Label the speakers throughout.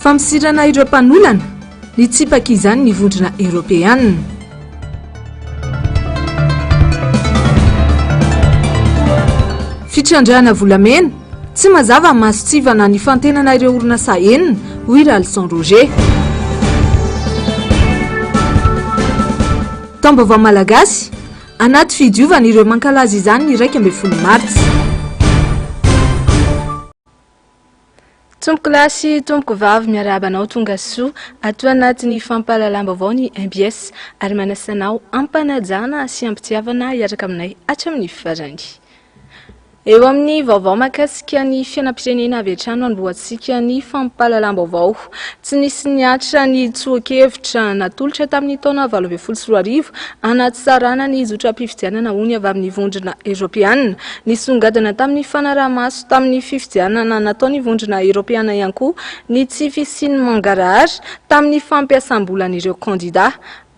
Speaker 1: Famosirana ireo mpanolana, nitsipaka izany ny Vondrona Eoropeanina. Fitrandrahana volamena, tsy mazava ny mason-tsivana nifantenana ireo orinasa enina, hoy Ralison Roger. Taom-baovao malagasy, anaty fidiovana ireo mankalaza izany ny 11 martsa.
Speaker 2: Tompoko lahy sy tompoko vavy miarahaba anao tonga soa ato anatin'ny fampahalalam-baovao ny mbs ary manasa anao ampanajana sy ampitiavana hiaraka aminay hatramin'ny farany. Eo amin'ny vaovao mahakasika ny fiainam-pirenena avy hatrany no anombohantsika ny fampahalalam-baovao. Tsy nisy nihatra ny tsoa-kevitra natolotra tamin'ny taona 2018 hanatsarana ny zotram-pifidianana hoy ny avy amin'ny Vondrona Eoropeana. Nisongadina tamin'ny fanaraha-maso tamin'ny fifidianana nataon'ny Vondrona Eoropeana ihany koa ny tsy fisian'ny mangarahara tamin'ny fampiasam-bolan'ireo kandida.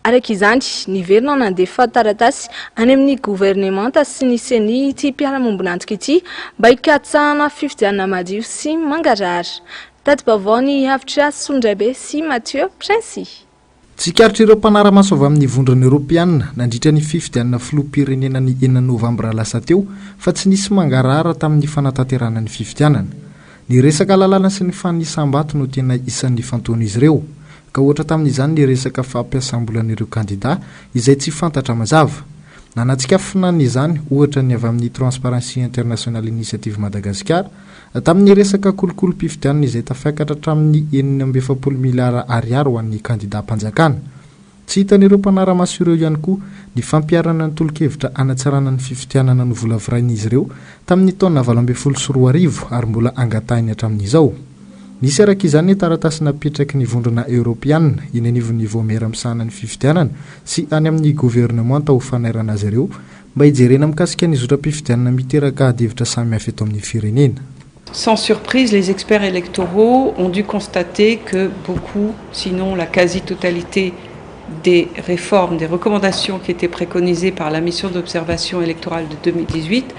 Speaker 2: Araka izany, niverina nandefa taratasy any amin'ny governemanta sy ny Ceni ity mpiara-mombon'antoka ity mba hikatsahana fifidianana madio sy mangarahara. Tati-baovao ny Avotra Solondraibe sy Mathieu Princy.
Speaker 3: Tsikaritr'ireo mpanara-maso avy amin'ny Vondrona Eoropeana nandritra ny fifidianana filoham-pirenena ny enina novambra lasa teo fa tsy nisy mangarahara tamin'ny fanatanterahana ny fifidianana. Ny resaka lalàna sy ny fanisam-bato no tena isan'ny nifantohan'izy ireo, ka ohatra tamin'izany ny resaka fampiasam-bolan'ireo kandidà izay tsy fantatra mazava. Nanatsikafona an'izany ohatra ny avy amin'ny Transparency International Initiative Madagasikara tamin'ny resaka kolikolim-pifidianana izay tafiakatra hatramin'ny 46 miliara ariary ho an'ny kandidàm-panjakana. Tsy hitan'ireo mpanara-maso ireo ihany koa ny fampiharana ny tolo-kevitra hanatsarana ny fifidianana novolavirain'izy ireo tamin'ny taona 2018 ary mbola angatahiny hatramin'izao. Nisy araka izany ny taratasy napetraky ny Vondrona Eoropeana eny anivon'ny Vaomiera misahana ny fifidianana sy any amin'ny governemanta ho fanairana azy ireo mba hijerena mikasika ny zotram-pifidianana miteraka adihevitra samihafa eto amin'ny firenena.
Speaker 4: Sans surprise, les experts électoraux ont dû constater que beaucoup, sinon la quasi-totalité des réformes, des recommandations qui étaient préconisées par la mission d'observation électorale de 2018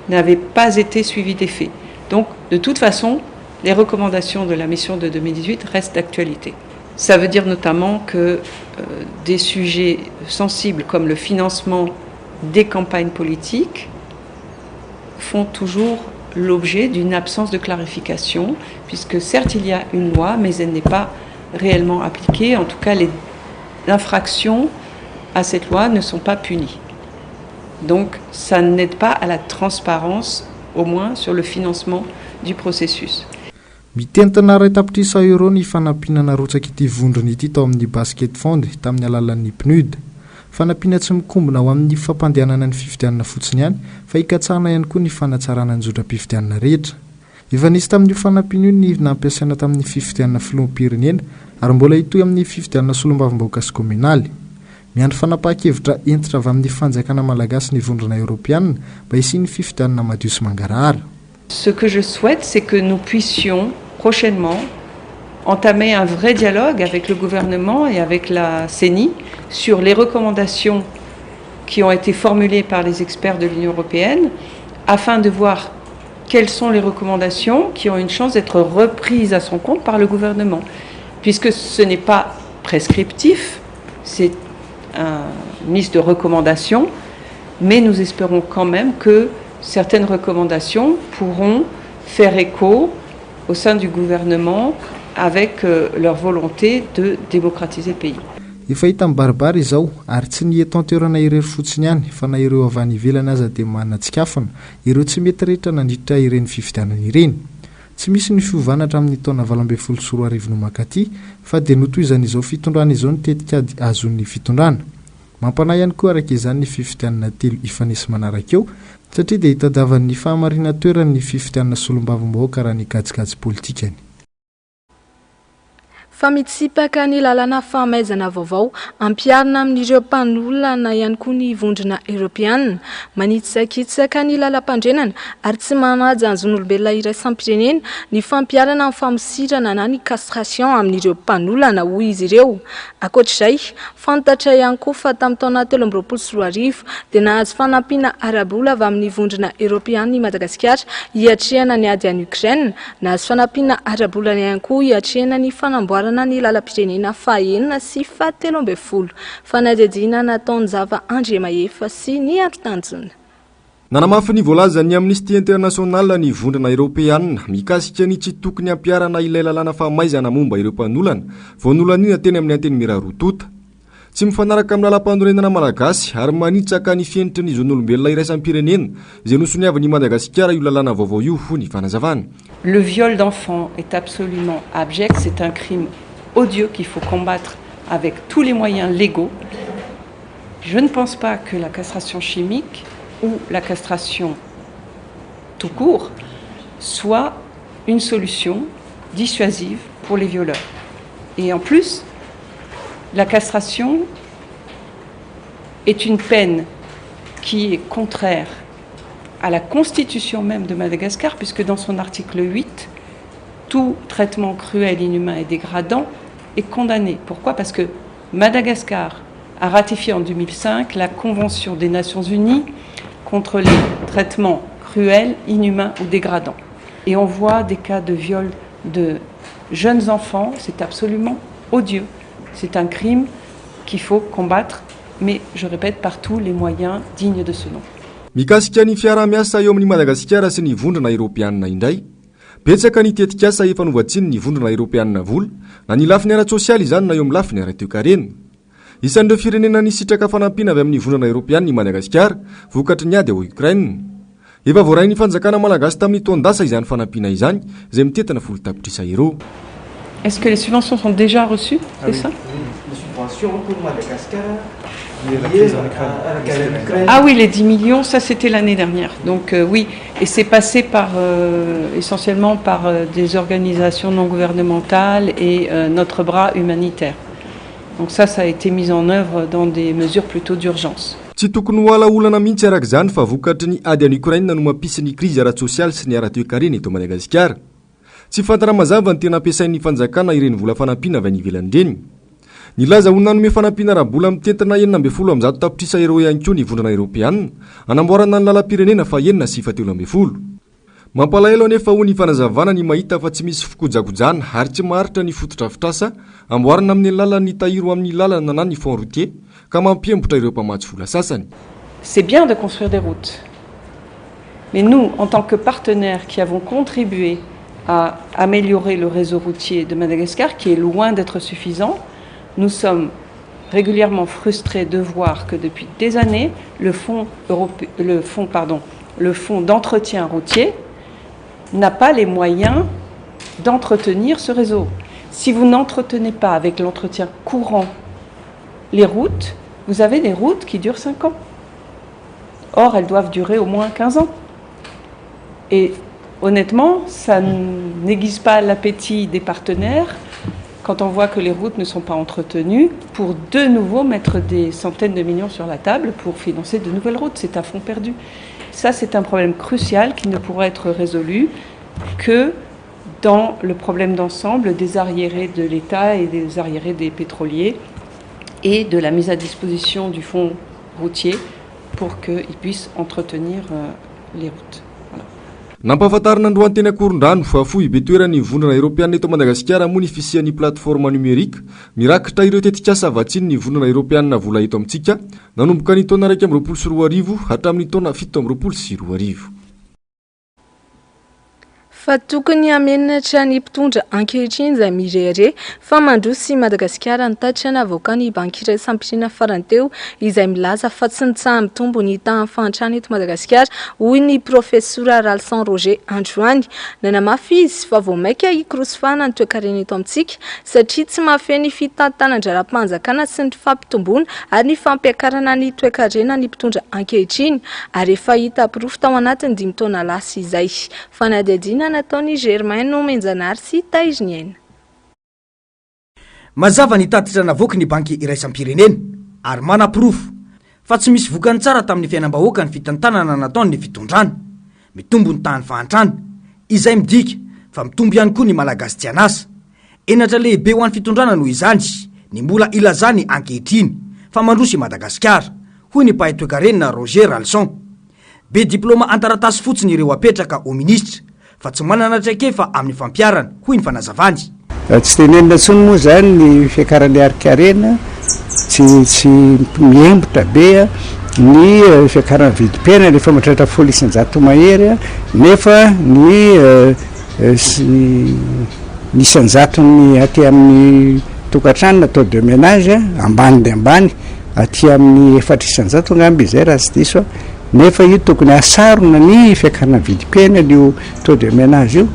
Speaker 4: n'avaient pas été suivies d'effet. Donc, de toute façon, les recommandations de la mission de 2018 restent d'actualité. Ça veut dire notamment que euh, des sujets sensibles comme le financement des campagnes politiques font toujours l'objet d'une absence de clarification, puisque certes il y a une loi, mais elle n'est pas réellement appliquée. En tout cas, les infractions à cette loi ne sont pas punies. Donc ça n'aide pas à la transparence, au moins sur le financement du processus.
Speaker 3: Mitentina iray tapitrisa euros ny fanampiana narotsak'ity vondrona ity tao amin'ny Basket Fund tamin'ny alalan'ny PNUD. Fanampiana tsy mikombona ho amin'ny fampandehanana ny fifidianana fotsiny ihany fa hikatsahana ihany koa ny fanatsarana ny zotram-pifidianana rehetra. Efa nisy tamin'io fanampiana io ny nampiasaina tamin'ny fifidianana filoham-pirenena ary mbola hitohy amin'ny fifidianana solombavambahoaka sy kominaly. Miandry fanapahan-kevitra hentitra avy amin'ny fanjakana malagasy ny Vondrona Eoropeanina mba hisian'ny fifidianana madio sy mangarahara.
Speaker 4: Ce que je souhaite, c'est que nous puissions prochainement entamer un vrai dialogue avec le gouvernement et avec la CENI sur les recommandations qui ont été formulées par les experts de l'Union européenne afin de voir quelles sont les recommandations qui ont une chance d'être reprises à son compte par le gouvernement. Puisque ce n'est pas prescriptif, c'est un mise de recommandations, mais nous espérons quand même que certaines recommandations pourront faire écho au sein du gouvernement avec euh, leur volonté de démocratiser le pays.
Speaker 3: Efa hita mibaribary izao ary tsy ny eto an-toerana irery fotsiny ihany fa na ireo avy any ivelany aza dia manatsikafona ireo tsy mety rehetra nandritra ireny fifidianana ireny. Tsy misy ny fiovana hatramin'ny taona 2018 no mankaty fa dia notohizan'izao fitondrana izao ny tetikady azon'ny fitondrana. Mampanahy ihany koa araka izany ny fifidianana telo hifanesy manaraka eo satria dia hitadiavan'ny fahamarinan-toerany ny fifidianana solombavambahoaka raha ny kajikajy politikany.
Speaker 2: Fa mitsipaka ny lalàna famaizana vaovao ampiharina amin'ireo mpanolona ihany koa ny Vondrona Eoropeana. Manitsakitsaka ny lalampandrenana ary tsy manaja ny zon'olombelona iraisam-pirenena ny fampiharana ny famosirana na ny castration amin'ireo mpanolana, hoy izy ireo. Ankoatra izay, fantatra ihany koa fa tamin'ny taona 2023 dia nahazo fanampiana ara-bola avy amin'ny Vondrona Eoropeana i Madagasikara hiatrehana ny ady any Ukraine. Nahazo fanampiana ara-bola ihany koa hiatrehana ny fanamboarana ny lalam-pirenena fahenina sy faha-13. Fanadihadiana nataon'i Zava Andriamahefa sy Ny Andro Tanjona.
Speaker 5: Nanamafy ny voalazan'ny Amnesty International ny Vondrona Eoropeanina mikasika ny tsy tokony hampiharana ilay lalàna famaizana momba ireo mpanolana vao nolaniana teny amin'ny Antenimiera roa tonta. Tsy mifanaraka amin'ny lalàmpanorenana malagasy ary manitsaka ny fenitry ny zon'olombelona iraisam-pirenena izay nosoniavin'i Madagasikara io lalàna vaovao io, hoy ny fanazavana.
Speaker 4: Le viol d'enfant est absolument abject, c'est un crime odieux qu'il faut combattre avec tous les moyens légaux. Je ne pense pas que la castration chimique ou la castration tout court soit une solution dissuasive pour les violeurs. Et en plus, la castration est une peine qui est contraire à la constitution même de Madagascar, puisque dans son article 8, tout traitement cruel, inhumain et dégradant est condamné. Pourquoi Parce que Madagascar a ratifié en 2005 la Convention des Nations Unies contre les traitements cruels, inhumains ou dégradants. Et on voit des cas de viol de jeunes enfants, c'est absolument odieux. C'est un crime qu'il faut combattre, mais je répète, par tous les moyens dignes de ce nom.
Speaker 5: Mikasika ny fiaraha-miasa eo amin'ny Madagasikara sy ny Vondrona Eoropeanina indray, betsaka ny tetikasa efa novatsian'ny Vondrona Eoropeanina vola, na ny lafiny ara-tsosialy izany na eo amin'ny lafiny ara-toekarena. Isan'ireo firenena nisitraka fanampiana avy amin'ny Vondrona Eoropeanina i Madagasikara, vokatry ny ady ao Ukraine. Efa voarain'ny fanjakana malagasy tamin'ny taon-dasa izany fanampiana izany, izay mitentina 10 tapitrisa euro.
Speaker 4: Est-ce que les subventions sont déjà reçues,
Speaker 3: Ah
Speaker 4: c'est
Speaker 3: oui.
Speaker 4: ça
Speaker 6: Les subventions pour Madagascar liées à la guerre en Ukraine.
Speaker 4: Ah oui, les 10 millions, ça c'était l'année dernière. Donc oui, et c'est passé par, essentiellement par des organisations non gouvernementales et notre bras humanitaire. Donc ça a été mis en œuvre dans des mesures plutôt d'urgence.
Speaker 5: Tsy tokony ho ala olana mihitsy araka izany fa vokatry ny ady any Ukraine no mampisy ny krizy ara-tsosialy sy ny ara-toekarena eto Madagasikara. Tsy fantatra mazava ny tena ampiasain'ny fanjakana ireny vola fanampiana avy any ivelany ireny. Nilaza ho nanome fanampiana ara-bola mitentina 116 tapitrisa euro ihany koa ny Vondrona Eoropeanina anamboarana ny lalam-pirenena fahenina sy faha-13. Mampalahelo anefa ho ny fanazavana ny mahita fa tsy misy fikojakojana ary tsy maharitra ny fotodrafitrasa amboarina amin'ny alalan'ny tahiry amin'ny lalana na ny fonds routier ka mampiembotra ireo mpamatsy vola sasany.
Speaker 4: C'est bien de construire des routes. Mais nous, en tant que partenaires qui avons contribué à améliorer le réseau routier de Madagascar, qui est loin d'être suffisant, nous sommes régulièrement frustrés de voir que depuis des années, le fonds, pardon, le fonds d'entretien routier n'a pas les moyens d'entretenir ce réseau. Si vous n'entretenez pas avec l'entretien courant les routes, vous avez des routes qui durent 5 ans. Or, elles doivent durer au moins 15 ans. Et honnêtement, ça n'aiguise pas l'appétit des partenaires quand on voit que les routes ne sont pas entretenues pour de nouveau mettre des centaines de millions sur la table pour financer de nouvelles routes. C'est à fonds perdu. Ça, c'est un problème crucial qui ne pourra être résolu que dans le problème d'ensemble des arriérés de l'État et des arriérés des pétroliers et de la mise à disposition du fonds routier pour qu'ils puissent entretenir les routes. Voilà.
Speaker 5: Nampahafantarina androany teny Ankorondrano fa foibe toeran'ny Vondrona Eoropeanina eto Madagasikara moa ny fisian'ny plateforme numérique mirakitra ireo tetikasa vatsian'ny Vondrona Eoropeanina vola eto amintsika nanomboka ny taona 2021 hatramin'ny taona 2027.
Speaker 2: Fa tokony hamenatra ny mpitondra ankehitriny izay mirehareha fa mandroso i Madagasikara. Ny tatitra navoakan'ny Banky Iraisam-pirenena farany teo izay milaza fa tsy mitsaha-mitombo ny tahan'ny fahantrana eto Madagasikara, hoy ny profesora Ralson Roger androany. Nanamafy izy fa vao maika hikorosofana ny toekarena eto amintsika satria tsy mahafehy ny fitantanan-draharaham-panjakana sy ny fampitomboana ary ny fampiakarana ny toekarena ny mpitondra ankehitriny, ary efa hita porofo tao anatin'ny 5 taona lasa izay. Fanadihadiana nataony Germain no Menjanary sy Taiziniaina.
Speaker 7: Mazava ny tatitra navoaky ny Banky iraisam-pirenena ary manaporofo fa tsy misy vokany tsara tamin'ny fiainam-bahoaka ny fitantanana nataon'ny fitondrana. Mitombo ny tahan'ny fahantrana, izay midika fa mitombo ihany koa ny Malagasy tsy an'asa. Henatra lehibe ho an'ny fitondrana noho izany ny mbola ilazany ankehitriny fa mandroso i Madagasikara, hoy ny mpahay toekarena Roger Ralson. Be diplaoma an-taratasy fotsiny ireo apetraka ho minisitra fa tsy manana traikefa amin'ny fampiharana, hoy ny fanazavany.
Speaker 8: Tsy tenenina intsony moa izany ny fiakaran'ny harin-karena, tsy tsy miembotra be ny fiakaran'ny vidim-piainana efa mahatratra 10% mahery nefa ny ny isan-jaton'ny aty amin'ny tokantrano na taux de ménage ambany dia ambany aty amin'ny 4% angamba izay raha tsy diso aho. Nefa io tokony hahasarona ny fiakarana vidim-piainana io taux de ménage io.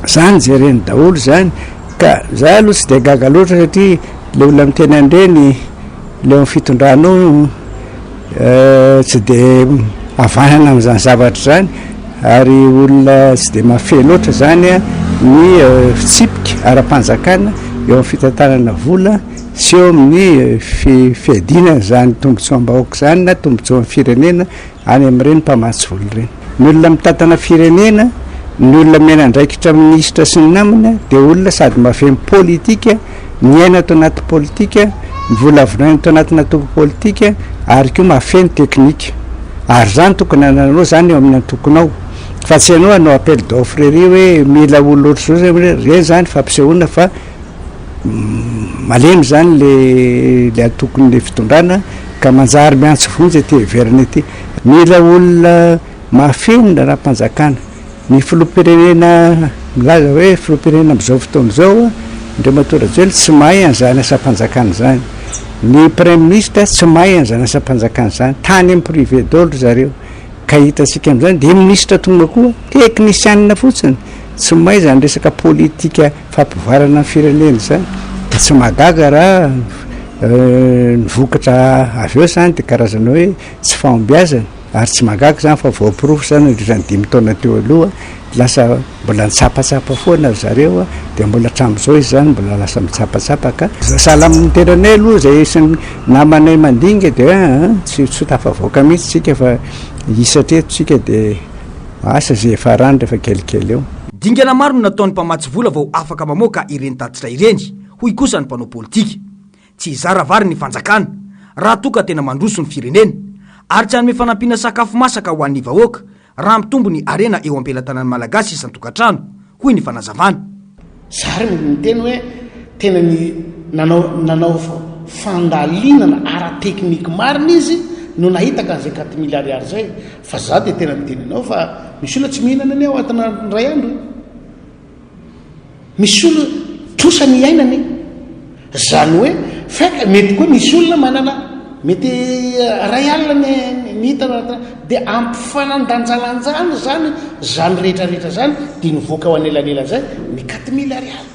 Speaker 8: Zany jereny daholo zany. Ka za aloha tsy dia gaga loatra satria le olona miteny an'ireny le ao fitondrana ao tsy dia havanana amin'izany zavatra izany ary olona tsy dia mahafehy loatra zany ny fitsipika ara-panjakana eo amin'ny fitantanana vola sy eo amin'ny fiadiana izany tombontsoam-bahoaka izany na tombontsoan'ny firenena any amin'ireny mpamatsy vola ireny. Ny olona mitantana firenena, ny olona omena andraikitra minisitra sy ny namany dia olona sady mahafehy politika, niaina ato anaty politika, novolavolaina ato anatina antoko politika ary koa mahafehy ny teknika. Ary izany tokony hanananao izany eo amin'ny antokonao fa tsy ianao hanao appel d'offre ery hoe mila olona ohatr'izao izay, ireny izany fampisehoana fa Malemy izany le le antokon'ny fitondrana ka manjary miantso vonjy aty ivelany aty. Mila olona mahafehy ny raharaham-panjakana. Ny filoham-pirenena milaza hoe filoham-pirenena amin'izao fotoana izao, Andriamatoa Rajoelina tsy mahay an'izany asam-panjakana izany. Ny praiminisitra tsy mahay an'izany asam-panjakana izany. Tany amin'ny privé daholo ry zareo. Ka hitantsika amin'izany dia minisitra tonga koa teknisianina fotsiny, tsy mahay izany resaka politika fampivoarana ny firenena izany. Dia tsy mahagaga raha ny vokatra avy eo izany dia karazana hoe tsy fahombiazana ary tsy mahagaga izany fa voaporofo izany nandritra ny dimy taona teo aloha, lasa mbola nitsapatsapa foana ry zareo dia mbola hatramin'izao izy izany mbola lasa mitsapatsapa ka. Sahala amin'ny tenanay aloha izay sy ny namanay mandinika dia tsy tsy ho tafavoaka mihitsy isika fa hisatra eto isika dia asa izay hiafarany rehefa kelikely eo.
Speaker 7: Dingana maro no nataon'ny mpamatsy vola vao afaka mamoaka ireny tatitra ireny, hoy kosa ny mpanao politika. Tsy hizara vary ny fanjakana raha toa ka tena mandroso ny firenena, ary tsy hanome fanampiana sakafo masaka ho an'ny vahoaka raha mitombo ny harena eo am-pelatanan'ny Malagasy isan-tokantrano, hoy ny fanazavana.
Speaker 9: Za ary miteny hoe tena ny nanao nanao fandalinana ara-teknique marina izy no nahitaka an'izay quatre mille ariary zay fa za dia tena miteny anao fa misy olona tsy mihinana anie ao anatina iray andro e. Misy olona trosa ny iainany e. Zany hoe fa mety koa misy olona manana mety ray alina ny ny hita dia ampifanandanjalanjana zany zany rehetra rehetra zany dia nivoaka ao anelanelan'izay ny quatre mille ariary.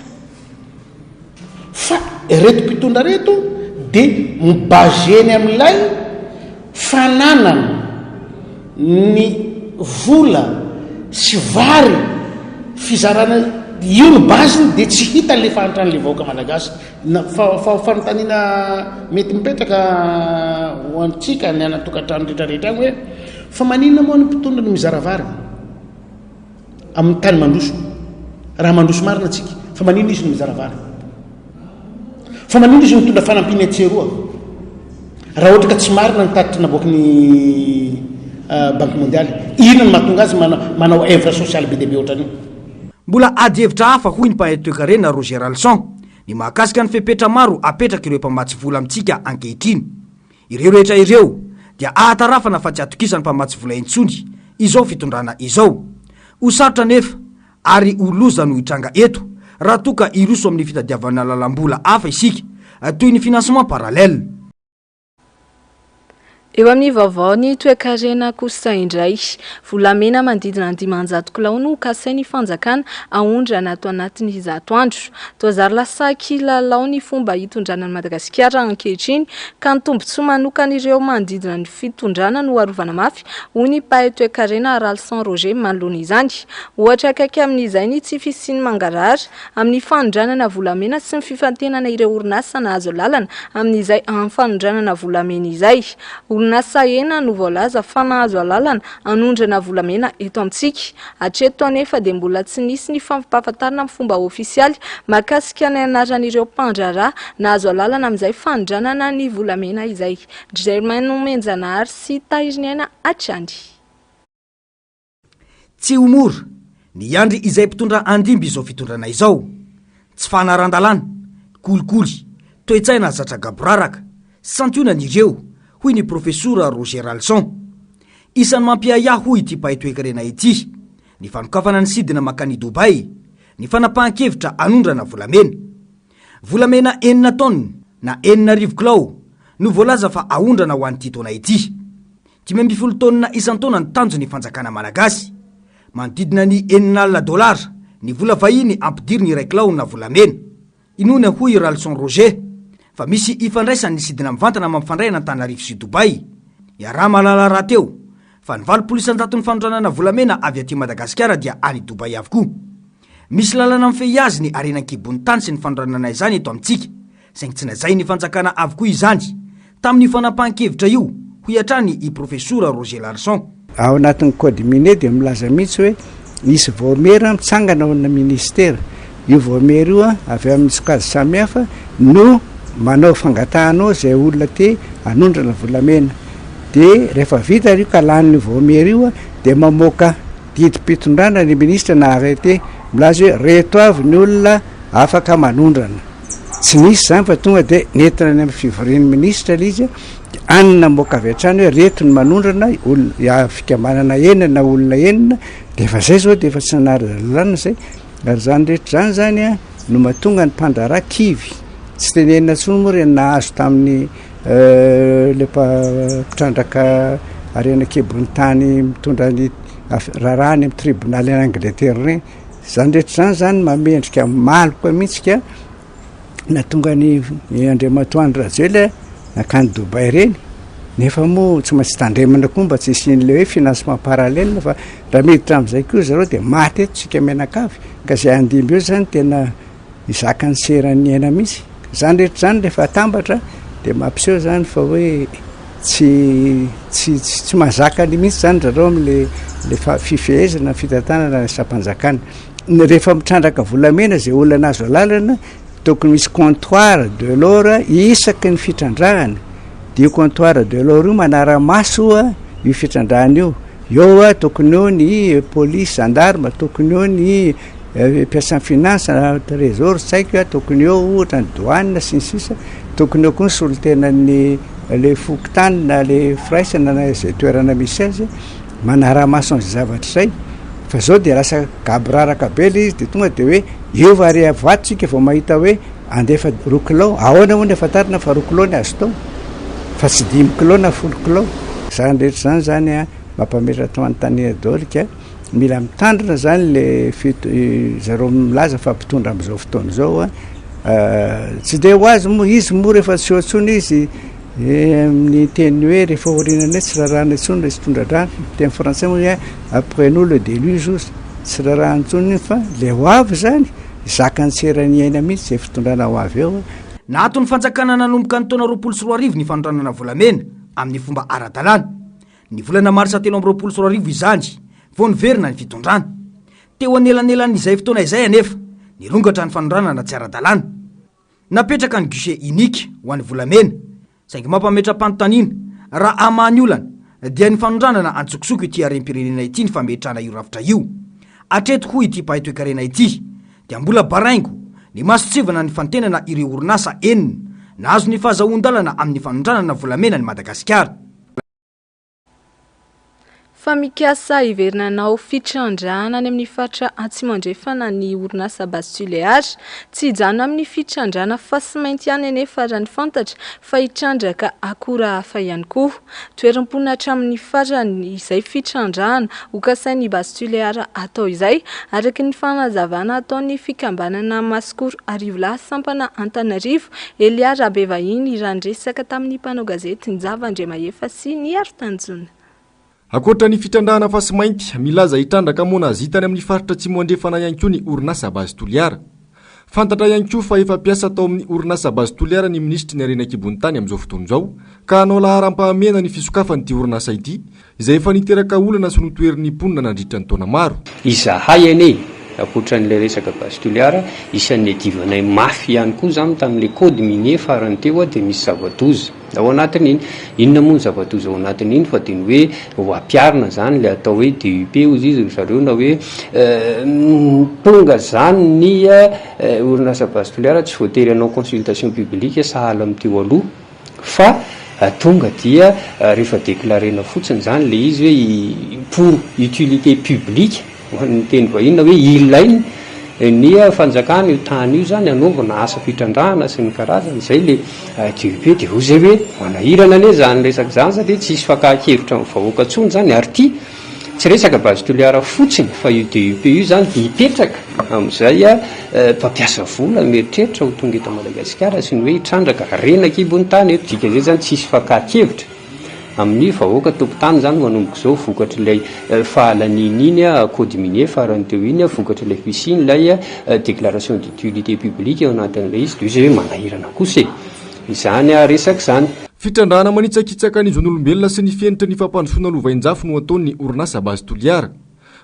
Speaker 9: Fa ireto mpitondra ireto dia mi-baser-ny amin'ilay fananana ny vola sy vary fizarana io no base-ny dia tsy hita ilay fahantran'ilay vahoaka malagasy. Na fa fa fanontaniana mety mipetraka ho antsika ny any an-tokantrano rehetra rehetra any hoe fa maninona moa ny mpitondra no mizara vary? Amin'ny tany mandroso. Raha mandroso marina tsika, fa maninona izy no mizara vary? Fa maninona izy no mitondra fanampiana etsy eroa? Raha ohatra ka tsy marina ny tatitra naboaky ny euh, Banque mondiale, inona no mahatonga azy manao œuvre sociale be dia be ohatran'io?
Speaker 7: Mbola ady hevitra hafa hoy ny mpahay toekarena Roger Ralson, ny mahakasika ny fepetra maro apetrak'ireo mpamatsy vola amintsika ankehitriny. Ireo rehetra ireo dia ahatarafana fa tsy atokisan'ny mpamatsy vola intsony izao fitondrana izao. Ho sarotra anefa ary ho loza no hitranga eto raha toa ka hiroso amin'ny fitadiavana lalam-bola hafa isika toy ny financement parallèle.
Speaker 2: Eo amin'ny vaovao ny toekarena kosa indray, volamena manodidina ny 500 kilao no kasain'ny fanjakana aondrana ato anatin'ny 100 andro. Toa zary lasa kilalao ny fomba hitondrana an'i Madagasikara ankehitriny ka ny tombontsoa manokan'ireo manodidina ny fitondrana no arovana mafy, hoy ny mpahay toekarena Ralison Roger manoloana izany. Ohatra akaiky amin'izay ny tsy fisian'ny mangarahara amin'ny fanondranana volamena sy ny fifantenana ireo orinasa nahazo alalana amin'izay fanondranana volamena izay. Orinasa enina no voalaza fa nahazo alalana hanondrana volamena eto amintsika. Hatreto anefa dia mbola tsy nisy ny fampahafantarana amin'ny fomba ofisialy mahakasika ny anaran'ireo mpandraharaha nahazo alalana amin'izay fanondranana ny volamena izay. Germain Nomenjanahary sy Tahiriniaina hatrany.
Speaker 7: Tsy ho mora ny hiandry izay mpitondra handimby izao fitondrana izao. Tsy fanaran-dalàna, kolikoly, toe-tsaina zatra gaboraraka, santionany ireo, hoy ny Profesora Roger Ralson. Isan'ny mampiahiahy hoy ity mpahay toekarena ity, ny fanokafana ny sidina mankany Dubaï, ny fanapahan-kevitra hanondrana volamena. Volamena enina taonina na 6000 kilao no voalaza fa haondrana ho an'ity taona ity. 15 taonina isan-taona ny tanjon'ny fanjakana malagasy. Manodidina ny 60 dolara ny vola vahiny ampidiriny iray kilaona volamena. Inoana hoy i Ralson Roger fa misy ifandraisany ny sidina mivantana mampifandray an'Antananarivo sy Dubaï. Iaraha-mahalala rahateo fa ny 80 isan-jaton'ny fanondranana volamena avy aty Madagasikara dia any Dubaï avokoa. Misy lalana mifehy azy ny harena an-kibon'ny tany sy ny fanondranana izany eto amintsika. Saingy tsy nazain'ny fanjakana avokoa izany tamin'io fanapahan-kevitra io, hoy hatrany i Profesora Roger Larson.
Speaker 8: Ao anatin'ny code minier dia milaza mihitsy hoe misy vaomiera mitsangana ao amina ministera. Io vaomiera io avy amin'ny sokajy samihafa no manao fangatahana ao izay olona te hanondrana volamena. Dia rehefa vita io ka lanin'io vaomiera io dia mamoaka didim-pitondrana ny ministra na arrêté milaza hoe reto avy ny olona afaka manondrana. Tsy nisy izany fa tonga dia nentina any amin'ny fivorian'ny minisitra ilay izy dia any no namoaka avy hatrany hoe reto ny manondrana, olona, fikambanana enina na olona enina, dia efa izay izao dia efa tsy nanara-dalàna izay. Ary izany rehetra izany izany an, no mahatonga ny mpandraharaha kivy. Tsy tenenina intsony moa ireny nahazo tamin'ny ilay mpitrandraka harena an-kibon'ny tany mitondra ny raharaha any amin'ny tribonaly any Angleterre ireny. Izany rehetra izany izany manome endrika maloka mihitsy ka nahatonga ny Andriamatoa Andry Rajoelina nankany Dubaï ireny, nefa moa tsy maintsy tandremana koa mba tsy hisian'ilay hoe financement parallèle fa raha miditra amin'izay koa zareo dia maty eto isika mianakavy ka izay handimby eo izany tena hizaka ny seran'ny aina mihitsy. Izany rehetra izany rehefa atambatra dia mampiseho izany fa hoe tsy tsy tsy mahazaka ny mihitsy izany zareo amin'le le fifehezana ny fitantanana ny asam-panjakana. Ny rehefa mitrandraka volamena izay olona nahazo alalana tokony misy comptoir de l'or isaky ny fitrandrahana dia io comptoir de l'or io manara-maso io fitrandrahana io. Eo tokony eo ny polisy, gendarme, tokony eo ny Mpiasan'ny finance, trésor tsy haiko, tokony eo ohatra ny douane sy ny sisa, tokony eo koa ny solontenan'ny le fokontany na le firaisana na izay toerana misy azy manara-maso an'izay zavatra izay, fa zao dia lasa gaboraraka be le izy de tonga de hoe eo va re vato tsika vao mahita hoe andefa roa kilao, ahoana moa ny ahafantarana fa roa kilao ny azo tao fa tsy dimy kilao na folo kilao, zany rehetra zany zany an mampametra-panontaniana daholo ka. Mila mitandrina zany le fit- zareo milaza fa mpitondra am'zao fotoana izao a, tsy de ho azy moa izy moa rehefa tsy eo intsony izy amin'ny teny hoe rehefa aoriananay tsy rarahana intsony le tsy tondra-drano, teny frantsay moa hoe après nous le déluge ozy, tsy rarahana intsony iny fa le ho avy zany zakan'ny tsy eran'ny aina mihitsy zay fitondrana ho avy eo.
Speaker 7: Naaton'ny fanjakana nanomboka ny taona 2020 ny fanondranana volamena amin'ny fomba ara-dalàna. Ny volana marsa 2023 izany vao niverina ny fitondrana. Teo anelanelan'izay fotoana izay anefa, nirongatra ny fanondranana tsy ara-dalàna. Napetraka ny guichet unique ho an'ny volamena, saingy mampametra-panontaniana raha hamaha ny olana dia ny fanondranana antsokosoko ity harem-pirenena ity ny fametrahana io rafitra io. Hatreto hoy ity mpahay toekarena ity dia mbola baraingo ny mason-tsivana ny fantenana ireo orinasa enina nahazo ny fahazahoan-dalana amin'ny fanondranana volamena an'i Madagasikara.
Speaker 2: Fa mikasa hiverina hanao fitrandrahana any amin'ny faritra Atsimo Andrefana ny orinasa Base Tulear. Tsy hijanona amin'ny fitrandrahana fasimainty ihany anefa raha ny fantatra fa hitrandraka akora hafa ihany koa. Toeram-ponina hatramin'ny farany izay fitrandrahana hokasain'ny Base Tulear atao izay, araka ny fanazavana ataon'ny fikambanana Masikoro Arivolahy sampana Antananarivo, Elia Rabevahiny raha niresaka tamin'ny mpanao gazety Njava Andriamahefa sy Niaro Tanjona.
Speaker 5: Ankoatra ny fitrandrahana fasimainty, milaza hitrandraka monazita any amin'ny faritra Atsimo Andrefana ihany koa ny orinasa Base Toliara. Fantatra ihany koa fa efa mpiasa tao amin'ny orinasa Base Toliara ny minisitry ny harena an-kibon'ny tany amin'izao fotoana izao ka hanao laharam-pahamehana ny fisokafan'ity orinasa ity izay efa niteraka olana sy notoherin'ny mponina nandritra ny taona maro.
Speaker 10: Izahay anie, ankoatra an'ilay resaka Base Toliara, isan'ny niadivanay mafy ihany koa izany tamin'ilay code minier farany teo dia misy zava-doza. Ao anatin'iny. Inona moa ny zava-doza ao anatin'iny fa dia ny hoe ho ampiharina izany ilay atao hoe DUP hozy izy ry zareo na hoe tonga izany ny orinasa Base Toliara tsy voatery hanao consultation publique sahala amin'ny teo aloha fa tonga dia rehefa déclarer-na fotsiny izany ilay izy hoe pour utilité publique Ho an'ny teny vahiny na hoe ilainy ny fanjakana io tany io zany hanaovana asa fitrandrahana sy ny karazany, izay le DUP dia hoy zay hoe manahirana anie zany resaka zany satria tsisy fakan-kevitra amin'ny vahoaka tsony zany ary ity tsy resaka base Toliara fotsiny fa io DUP io zany dia hipetraka amin'izay mpampiasa vola mieritreritra ho tonga eto Madagasikara sy ny hoe hitrandraka harena an-kibon'ny tany eto, dikan'izay zany tsisy fakan-kevitra. Amin'ny vahoaka tompon-tany izany manomboka izao vokatr'ilay fahalaniana iny code minier farany teo iny, vokatr'ilay fisian'ilay déclaration d'utilité publique ao anatin'ilay izy, dia izay hoe manahirana kosa e! izany resaka izany.
Speaker 5: Fitrandrahana manitsakitsaka ny zon'olombelona sy ny fenitry ny fampandrosoana lovainjafy no ataon'ny orinasa Base Toliara.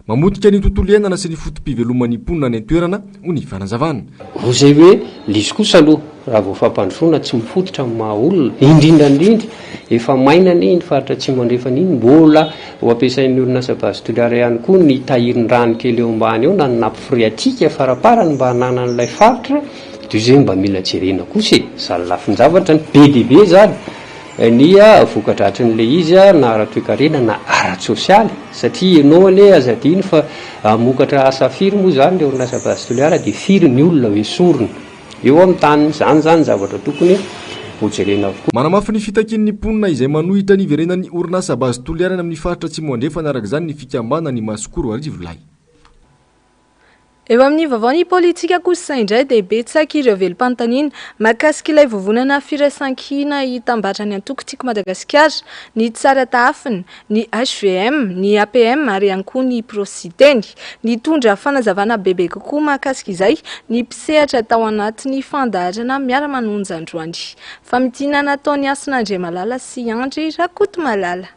Speaker 5: Mamotika ny tontolo iainana sy ny foto-piveloman'ny mponina any an-toerana, hoy ny fanazavana.
Speaker 10: Hoy izay hoe, Lizy kosa aloha, raha vao fampandrosoana tsy mifototra amin'ny maha olona, indrindra indrindra, efa maina anie iny faritra Atsimo Andrefana iny, mbola ho ampiasain'ny orinasa Base Toliara ihany koa ny tahirin-drano kely eo ambany eo na ny nappe phréatique faraparany mba hananan'ilay faritra, dia izay mba mila jerena kosa e! Izany lafin-javatra be dia be izany. Ny voka-dratsin'ilay izy na ara-toekarena na ara-tsosialy satria ianao anie aza adino fa hamokatra asa firy moa izany ilay orinasa Base Toliara dia firy ny olona ho esorina eo amin'ny taniny, izany izany ny zavatra tokony hojerena avokoa.
Speaker 5: Manamafy ny fitakian'ny mponina izay manohitra ny hiverenan'ny orinasa Base Toliara any amin'ny faritra Atsimo Andrefana araka izany ny fikambanan'ny Masikoro Arivolahy.
Speaker 2: Eo amin'ny vaovaon'ny politika kosa indray dia betsaka ireo velom-panontaniana mahakasika ilay vovonana firaisankina hitambaran'ny antoko Tiako Madagasikara, ny Tsara Tahafina, ny hvm, ny APM ary ihany koa ny Prositeny. Nitondra fanazavana bebe kokoa mahakasika izay ny mpisehatra tao anatin'ny fandaharana Miara-manonja androany. Famintinana nataon'i Hasina Andriamalala sy Andry Rakotomalala.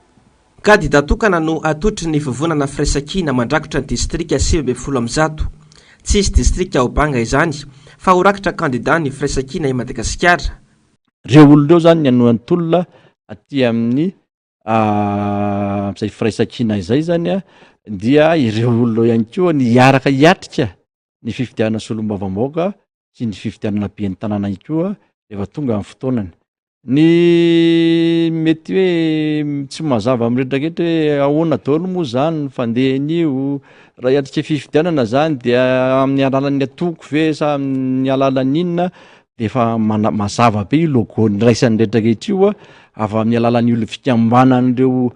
Speaker 11: Kandida tokana no atolotry ny Vovonana Firaisankina mandrakotra ny distrika 119. Tsy hisy distrika ho banga izany fa ho rakitra kandida ny Firaisankina i Madagasikara.
Speaker 12: Ireo olona ireo izany ny hanohy ny tolona aty amin'ny amin'izay firaisankina izay izany dia ireo olona ireo ihany koa ny hiaraka hiatrika ny fifidianana solombavambahoaka sy ny fifidianana ben'ny tanàna ihany koa rehefa tonga ny fotoanany. Ny mety hoe tsy mazava amin'ny rehetra rehetra hoe ahoana daholo moa zany ny fandehan'io, raha hiatrika fifidianana zany dia amin'ny alalan'ny antoko ve sa amin'ny alalan'ny inona, de efa mana- mazava be io logo niraisan'ny rehetra rehetra io a, avy amin'ny alalan'io le fikambanan'ireo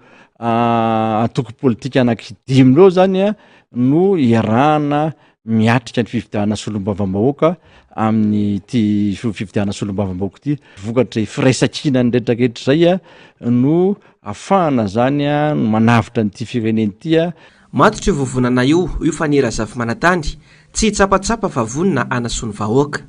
Speaker 12: antoko politika anaky dimy ireo zany a no iarahana miatrika ny fifidianana solombavambahoaka amin'ity fifidianana solombavambahoaka ity. Vokatry firaisankinan'ny rehetrarehetra izay no afahana zany no manavotra an'ity firenena ity.
Speaker 11: Matotra io vovonana io, hoy Faniry Razafimanantany, tsy hitsapatsapa fa vonona hanasoa ny vahoaka.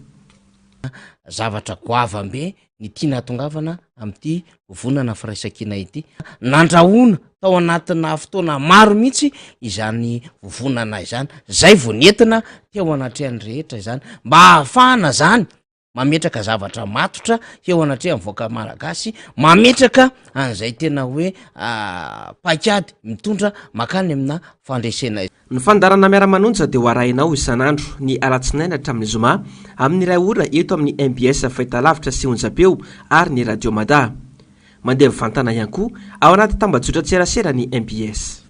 Speaker 13: Zavatra goavam-be ny tiana hahatongavana amin'ity vovonana firaisankina ity. Nandrahona tao anatina fotoana maro mihitsy izany vovonana izany, zay vao nentina teo anatrehan'ny rehetra izany, mba hahafahana zany mametraka zavatra matotra eo anatrehan'ny vahoaka malagasy, mametraka an'izay tena hoe paikady mitondra makany amina fandresena.
Speaker 11: Ny fandaharana Miara-manonja dia ho arahinao isan'andro, ny alatsinainy hatramin'ny zoma, amin'ny iray ora eto amin'ny mbs Fahitalavitra sy Onjam-peo ary ny Radio Mada. Mandeha mivantana ihany koa ao anaty tambajotran-tserasera ny mbs.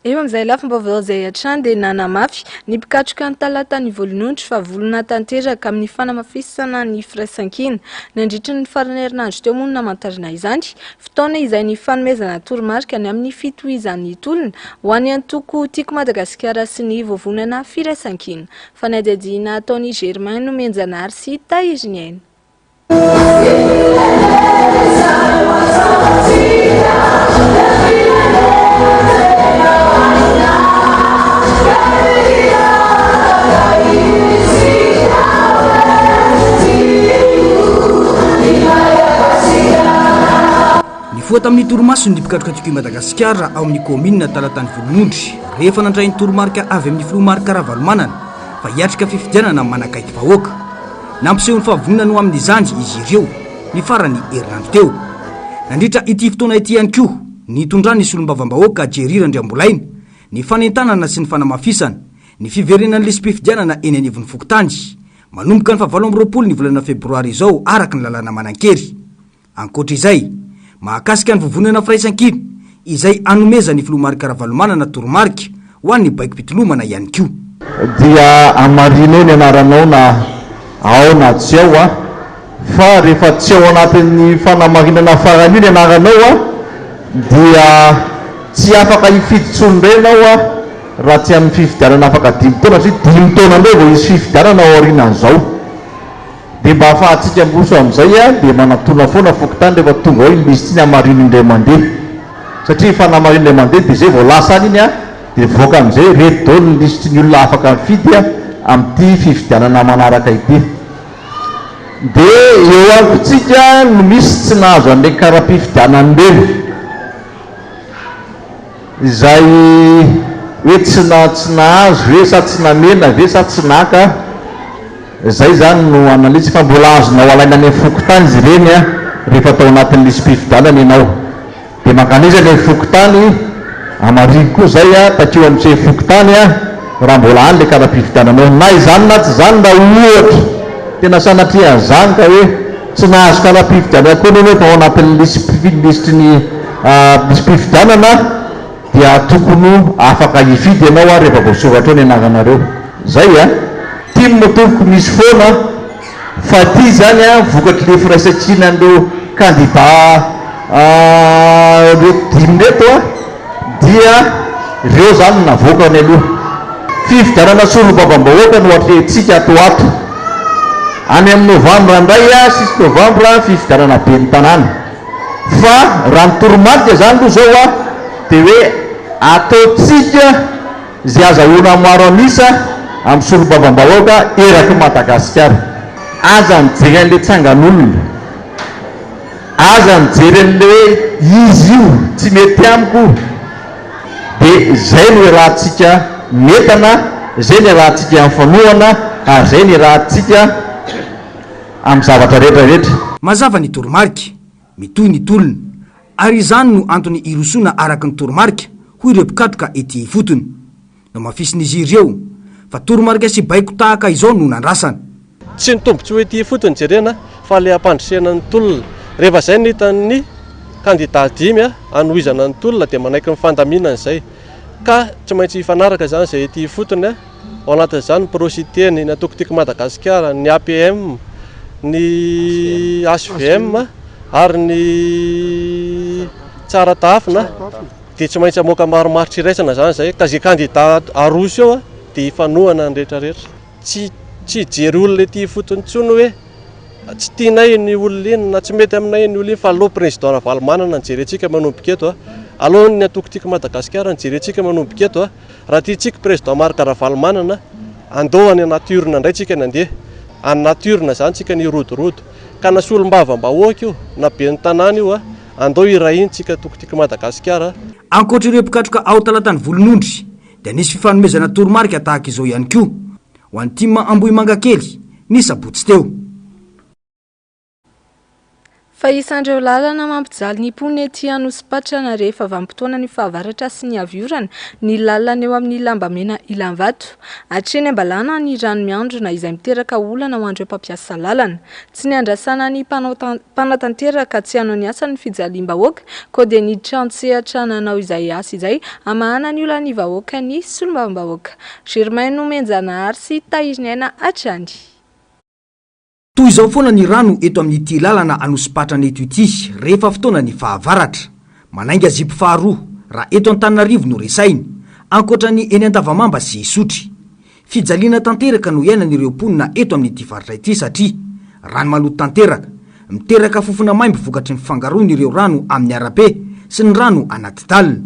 Speaker 2: Eo amin'izay lafim-baovao izay hatrany dia nanamafy ny mpikatroka ny Talatan'ny Volonondry fa vonona tanteraka amin'ny fanamafisana ny firaisankina. Nandritry ny faran'ny herinandro teo moa no namantarana izany, fotoana izay nifanomezana toromarika ny amin'ny fitohizan'ny tolona ho an'ny antoko Tiako Madagasikara sy ny Vovonana Firaisankina. Fanadihadiana ataon'i Germain Nomenjanahary sy Tahiriniaina.
Speaker 7: Nifoha tamin'ny torimasony ny mpikatroka Tiako i Madagasikara ao amin'ny kaominina Talatany Volonondry rehefa nandray ny toromarika avy amin'ny filoha Marc Ravalomanana fa hiatrika fifidianana manakaiky vahoaka. Nampiseho ny fahavononany ho amin'izany izy ireo ny faran'ny herinandro teo. Nandritra ity fotoana ity ihany koa, nitondran'ny solombavambahoaka Jerry Randriambolaina ny fanentanana sy ny fanamafisana ny fiverenan'ny lisi-pifidianana eny anivon'ny fokontany manomboka ny fahavalo amby 20 ny volana febroary izao araka ny lalàna manan-kery. Ankoatra izay, mahakasika ny vovonana Firaisankina, izay anomezan'ny filoha Marc Ravalomanana toromarika ho an'ny baikom-pitolomana ihany koa.
Speaker 14: Dia hamarino eo ny anaranao na ao na tsy ao an! Fa rehefa tsy ao anatin'ny fanamarinana farany io ny anaranao an, dia tsy afaka hifidy intsony indray ianao an, raha tsy amin'ny fifidianana afaka dimy taona, satria dimy taona indray vao hisy fifidianana ao aorianan'izao. Dia mba ahafahantsika miroso amin'izay a, dia manatona foana fokontany rehefa tonga ao iny lisitra iny hamarino indray mandeha. Satria efa namarino indray mandeha dia izay vao lasa any iny a, dia mivoaka amin'izay ireto daholo ny lisitry ny olona afaka mifidy a, amin'ity fifidianana manaraka ity. Dia eo ihany koa tsika no misy tsy nahazo an'ilay kara-pifidianana ireny. Izay hoe tsy na tsy nahazo ve sa tsy namena ve sa tsy naka, izay izany no analyse fa mbola azonao alaina any amin'ny fokontany izy ireny an, rehefa tao anatin'ny lisi-pifidianana ianao. Dia mankanesa any amin'ny fokontany, hamarino koa izay an, takeo amin'ny sefo fokontany an, raha mbola any ilay kara-pifidiananao. Na izany na tsy izany raha ohatra tena sanatria an'izany ka hoe tsy nahazo kara-pifidianana koa ianao nefa ao anatin'ny lisi-lisitry ny lisi-pifidianana dia tokony afaka hifidy ianao ary rehefa voasoratra ao ny anaranareo. Zay a! Tim tompoko misy foana fa ty izany a vokatr'le firaisankinan'ireo kandida reto dimy reto a dia reo zany no navoakany aloha. Fifidianana solombavambahoaka no atrehintsika ato ho ato. Any amin'ny novambra indray a, six novambra, fifidianana ben'ny tanàna. Fa raha ny toromarika izany aloha izao a, dia hoe ataontsika izay azahoana maro an'isa amin'ny solombavambahoaka erak'i Madagasikara. Aza mijery an'ilay tsangan'olona. Aza mijery an'ilay hoe izy io tsy mety amiko io. Dia izay no iarahantsika mientana, izay no iarahantsika mifanohana ary izay no iarahantsika amin'ny zavatra rehetra rehetra.
Speaker 7: Mazava ny toromarika, mitohy ny tolona, ary izany no antony hirosoana araka ny toromarika, hoy ireo mpikatroka ety ifotony. Nohamafisin'izy ireo fa toromarika sy baiko tahaka izao no nandrasana.
Speaker 15: Tsy ny tombontsoa ety ifotony jerena fa ilay hampandresena ny tolona. Rehefa izay no hitan'ny kandida dimy hanohizana ny tolona dia manaiky ny fandaminana izay. Ka tsy maintsy hifanaraka izany izay ety ifotony. Ao anatin'izany ny Pro-Siteny, ny Antoko Tiako Madagasikara, ny APM, ny HVM ary ny Tsara Tahafina dia tsy maintsy hamoaka marimaritra iraisana izany izay ka izay kandida aroso eo dia hifanohana ny rehetra rehetra. Tsy tsy hijery olona ety ifotony intsony hoe tsy tianay iny olona iny na tsy mety aminay iny olona iny fa aleo président Ravalomanana no jerentsika manomboka eto, aleo ny Antoko Tiako Madagasikara no jerentsika manomboka eto. Raha tiantsika Président Marc Ravalomanana, andao any anaty urne indray tsika ny andeha. Any anaty urne izany tsika ny hirodorodo. Ka na solombavambahoaka io, na ben'ny tanàna io, andao hirahiny tsika toko tiako Madagasikara.
Speaker 7: Ankoatra ireo mpikatroka ao Talatany Volonondry dia nisy fifanomezana toromarika tahaka izao ihany koa ho an'ny tim Ambohimangakely ny sabotsy teo.
Speaker 2: Fa isan'ireo lalana mampijaly ny mponina ety Anosipatrana rehefa vanim-potoanan'ny fahavaratra sy ny avy orana ny lalana eo amin'ny Lambamena Ilambato. Hatreny Ambalana ny rano miandrona izay miteraka olana ho an'ireo mpampiasa lalana. Tsy niandrasana ny mpanatanteraka tsy hanao ny asany ny fijaliam-bahoaka koa dia niditra an-tsehatra nanao izay asa izay hamahana ny olan'ny vahoaka ny solombavambahoaka. Germain Nomenjanahary sy Tahiriniaina hatrany.
Speaker 7: Toy izao foana ny rano eto amin'ity lalana Anosipatrana eto ity rehefa fotoanan'ny fahavaratra. Manainga zipo faharoa raha eto Antananarivo no resahina, ankoatra ny eny Andavamamba sy Isotry. Fijaliana tanteraka no iainan'ireo mponina eto amin'ity faritra ity satria rano maloto tanteraka, miteraka fofona maimbo vokatry ny fifangaroan'ireo rano amin'ny arabe sy ny rano anaty dalle.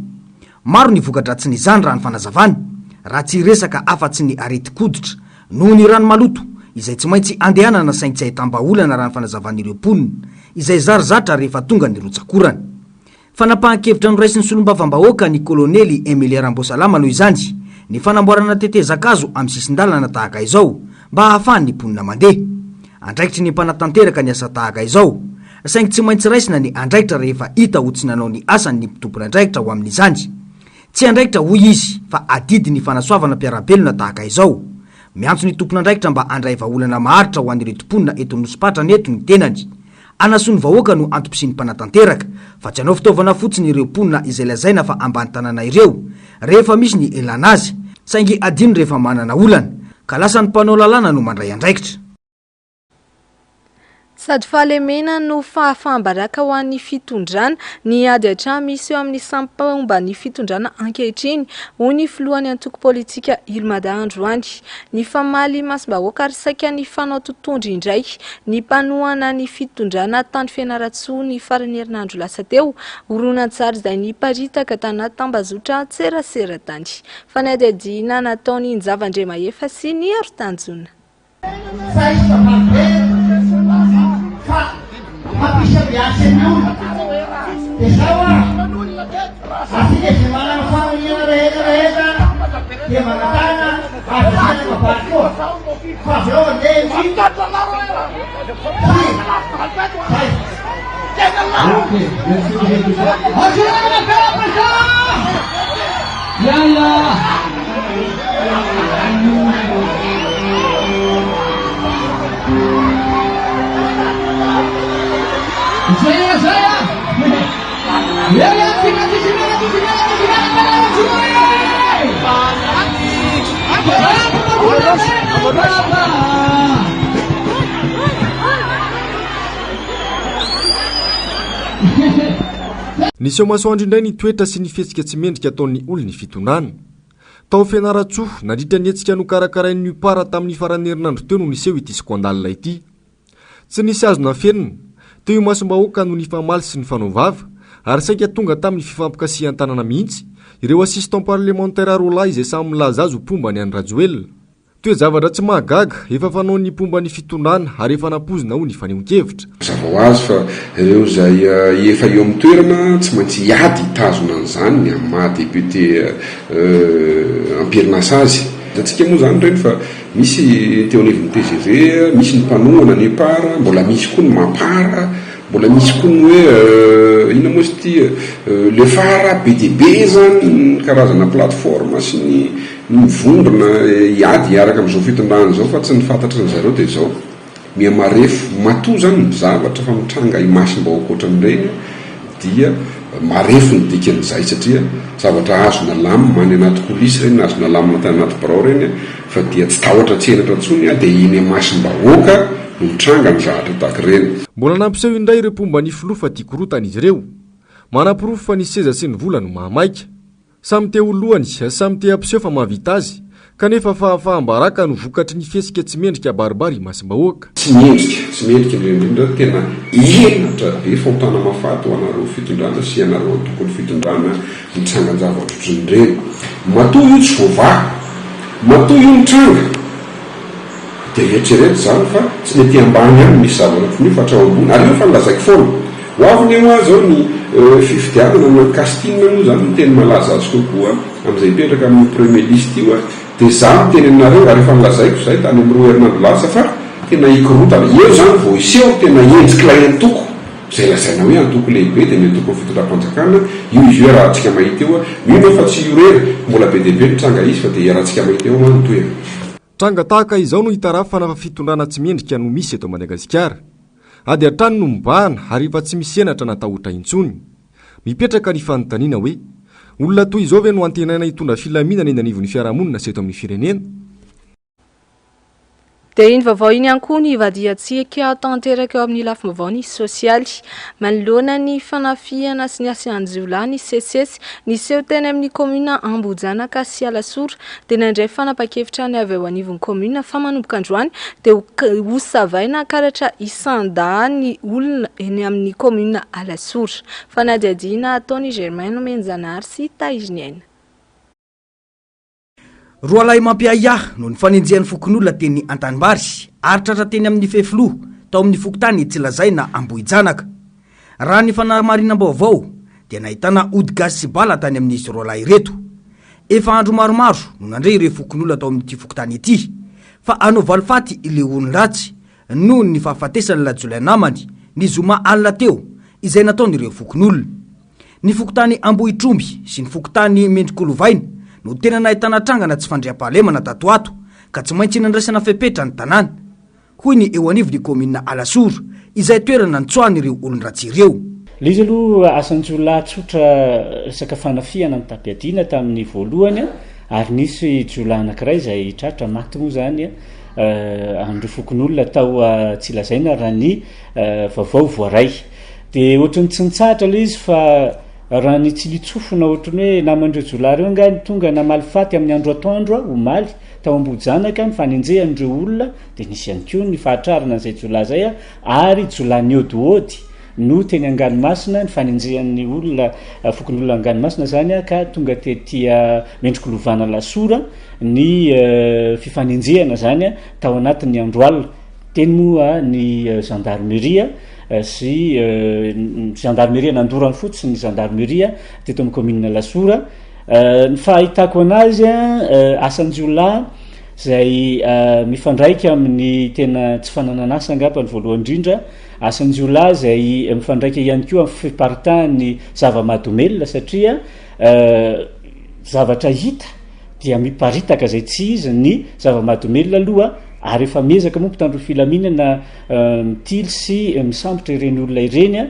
Speaker 7: Maro ny voka-dratsin'izany raha ny fanazavana, raha tsy hiresaka afa-tsy ny aretin-koditra noho ny rano maloto izay tsy maintsy andehanana saingy tsy ahitam-bahaolana raha ny fanazavan'ireo mponina izay zary zatra rehefa tonga ny rotsak'orana. Fanapahan-kevitra noraisin'ny solombavambahoaka ny kolonely Emilia Ramboasalama noho izany ny fanamboarana tetezan-kazo amin'ny sisin-dalana tahaka izao mba hahafahan'ny mponina mandeha. Andraikitry ny mpanatanteraka ny asa tahaka izao, saingy tsy maintsy raisina ny andraikitra rehefa hita ho tsy nanao ny asany ny tompon'andraikitra ho amin'izany. Tsy andraikitra hoy izy fa adidy ny fanasoavana mpiara-belona tahaka izao. Miantso ny tompon'andraikitra mba handray vahaolana maharitra ho an'ireto mponina eto Nosipatrana eto ny tenany. Hanasoa ny vahoaka no antom-pisian'ny mpanatanteraka, fa tsy hanao fitaovana fotsiny ireo mponina izay lazaina fa ambany tanàna ireo, rehefa misy ny ilana azy, saingy adino rehefa manana olana, ka lasa ny mpanao lalàna no mandray andraikitra.
Speaker 2: Sady fahalemena no fahafaham-baraka ho an'ny fitondrana ny ady hatrany misy eo amin'ny samy mpomba ny fitondrana ankehitriny, hoy ny filohan'ny antoko politika Ilmada androany. Nifamaly imasom-bahoaka ary saika nifanao totohondry indray ny mpanohana ny fitondrana tany Fianarantsoa ny faran'ny herinandro lasa teo, horonantsary izay niparitaka tanaty tambazotran-tserasera tany. Fanadihadiana nataon'i Njava Andriamahefa sy Niharo Tanjona.
Speaker 9: Zay zava-be fa mampisy ambiansy ny olona. Dia zao ah, atsika izay manana faniriana rehetra rehetra dia mangatahana ary asiana kabary koa. Fa avy eo andeha ny Zay.
Speaker 5: Niseho masoandro indray ny toetra sy ny fihetsika tsy mendrika ataon'ny olon'ny fitondrana. Tao Fianarantsoa, nandritra ny hetsika nokarakarain'ny Upar tamin'ny faran'ny herinandro teo no niseho ity scandale ity. Tsy nisy azo nafenina, teo imasom-bahoaka no nifamaly sy nifanao vava, ary saika tonga tamin'ny fifampikasihan-tanana mihitsy, ireo assistants parlementaires roalahy izay samy milaza azy ho mpomba ny an'i Rajoelina. Toe-javatra tsy mahagaga, efa fanaon'ny mpomba ny fitondrana ary efa nampoizina ho ny fanehoan-kevitra.
Speaker 16: Mazava ho azy fa ireo izay efa eo amin'ny toerana tsy maintsy hiady hitazona an'izany ny amin'ny maha député am-perinasa azy. Hitantsika moa izany ireny fa misy teo anivon'ny tgv, misy ny mpanohana ny EPAR, mbola misy koa ny Mapar, mbola misy koa ny hoe inona moa izy ity, le phare, be dia be izany ny karazana plateforme sy ny Ny mivondrona hiady hiaraka amin'izao fitondrana izao fa tsy ny fantatry ny zareo dia izao miha marefo matoa izany ny zavatra fa mitranga imasom-bahoaka ohatran'ireny dia marefo ny dikan'izay satria zavatra azo nalamina any anaty coulisse ireny na azo nalamina tany anaty birao ireny fa dia tsy tahotra tsy henatra intsony dia eny imasom-bahoaka no mitranga ny zavatra tahaka ireny.
Speaker 5: Mbola nampiseho indray ireo mpomba ny filoha fa tia korotana izy ireo. Manaporofo fa ny seza sy ny vola no mahamaika. Samy te ho lohany, samy te hampiseho fa mahavita azy, kanefa fahafaham-baraka no vokatry ny fihetsika tsy mendrika abaribary imasom-bahoaka.
Speaker 16: Tsy mendrika, tsy mendrika indrindra indrindra, tena henatra be fahotana mahafaty ho anareo fitondrana sy ianareo antokon'ny fitondrana ny trangan-javatra ohatran'ireny. Matoa io tsy voavaha, matoa io mitranga dia eritrereto izany fa tsy ny aty ambany ihany no misy zavatra ohatran'io fa hatrao ambony, ary io efa nolazaiko foana. Ho avy anie hoa zao ny fifidianana na casting moa zany no teny malaza azy kokoa amin'izay hipetraka amin'io premier liste io dia za miteny aminareo ary efa nolazaiko izay tany amin'ny roa herinandro lasa fa tena hikorontana eo zany vao hiseho tena endrik'ilay antoko. Izay lazaina hoe antoko lehibe dia ny antokon'ny fitondram-panjakana, io izy io iarahantsika mahita eo, mino aho fa tsy io irery, mbola be dia be ny tranga hisy fa dia iarahantsika mahita eo moa ny tohiny.
Speaker 5: Tranga tahaka izao no itarafana fa fitondrana tsy mendrika no misy eto Madagasikara. Ady hatrany no mibahana ary efa tsy misy henatra na tahotra intsony. Mipetraka ny fanontaniana hoe, olona toy izao ve no antenaina hitondra filaminana eny anivon'ny fiarahamonina sy eto amin'ny firenena?
Speaker 2: Dia iny vaovao iny ihany koa ny ivadihantsika tanteraka eo amin'ny lafim-baovao ny sosialy. Manoloana ny fanafihana sy ny asian-jiolahy nisesisesy niseho teny amin'ny kaominina Ambohijanaka sy Alasora dia nandray fanapahan-kevitra ny avy eo anivon'ny kaominina fa manomboka androany dia ho savaina karatra isan-dahy ny olona eny amin'ny kaominina Alasora. Fanadihadiana ataon'i Germain Nomenjanahary sy Tahiriniaina.
Speaker 7: Roalahy mampiahiahy no nifanenjehan'ny fokonolona teny Antanimbary ary tratra teny amin'ny fefiloha tao amin'ny fokontany Tsilazaina Ambohijanaka. Raha ny fanamarinam-baovao dia nahitana ody gasy sy bala tany amin'izy roalahy ireto. Efa andro maromaro no nandre ireo fokonolona tao amin'ity fokontany ity fa hanao valifaty ilay olon-dratsy noho ny fahafatesan'ilay jiolahy namany ny zoma alina teo izay nataon'ireo fokonolona. Ny fokontany Ambohitromby sy ny fokontany Mendrikolovaina no tena nahitana trangana tsy fandriampahalemana tato ho ato ka tsy maintsy nandraisana fepetra ny tanàna, hoy ny eo anivon'ny kaominina Alasora, izay toerana nitsoahan'ireo olon-dratsy ireo.
Speaker 17: Ilay izy aloha asan-jiolahy tsotra resaka fanafihana mitam-piadiana tamin'ny voalohany ary nisy jiolahy anankiray izay tratra maty moa izany an'ireo fokonolona tao Tsilazaina raha ny vaovao voaray. Dia ohatran'ny tsy nitsahatra ilay izy fa raha ny tsilitsofina ohatran'ny hoe naman'ireo jiolahy ireo angaha ny tonga namaly faty amin'ny andro atoandro omaly tao Ambohijanaka ny fanenjehan'ireo olona dia nisy ihany koa ny fahatrarana an'izay jiolahy izay ary jiolahy niodiody no teny Anganomasina ny fanenjehan'ny olona fokonolona Anganomasina izany ka tonga tety Mendrikolovana Alasora ny fifanenjehana izany tao anatin'ny andro alina. Teny moa ny gendarmerie sy ny gendarmerie nandorany fotsiny ny gendarmerie teto amin'ny commune Alasora. Ny fahitako anazy asan-jiolahy izay mifandraika amin'ny tena tsy fananana asa angamba ny voalohany indrindra, asan-jiolahy izay mifandraika ihany koa amin'ny fiparitahan'ny zava-mahadomelina satria zavatra hita dia miparitaka izay tsy izy ny zava-mahadomelina aloha ary efa miezaka moa mpitandro filaminana mitily sy misambotra ireny olona ireny a.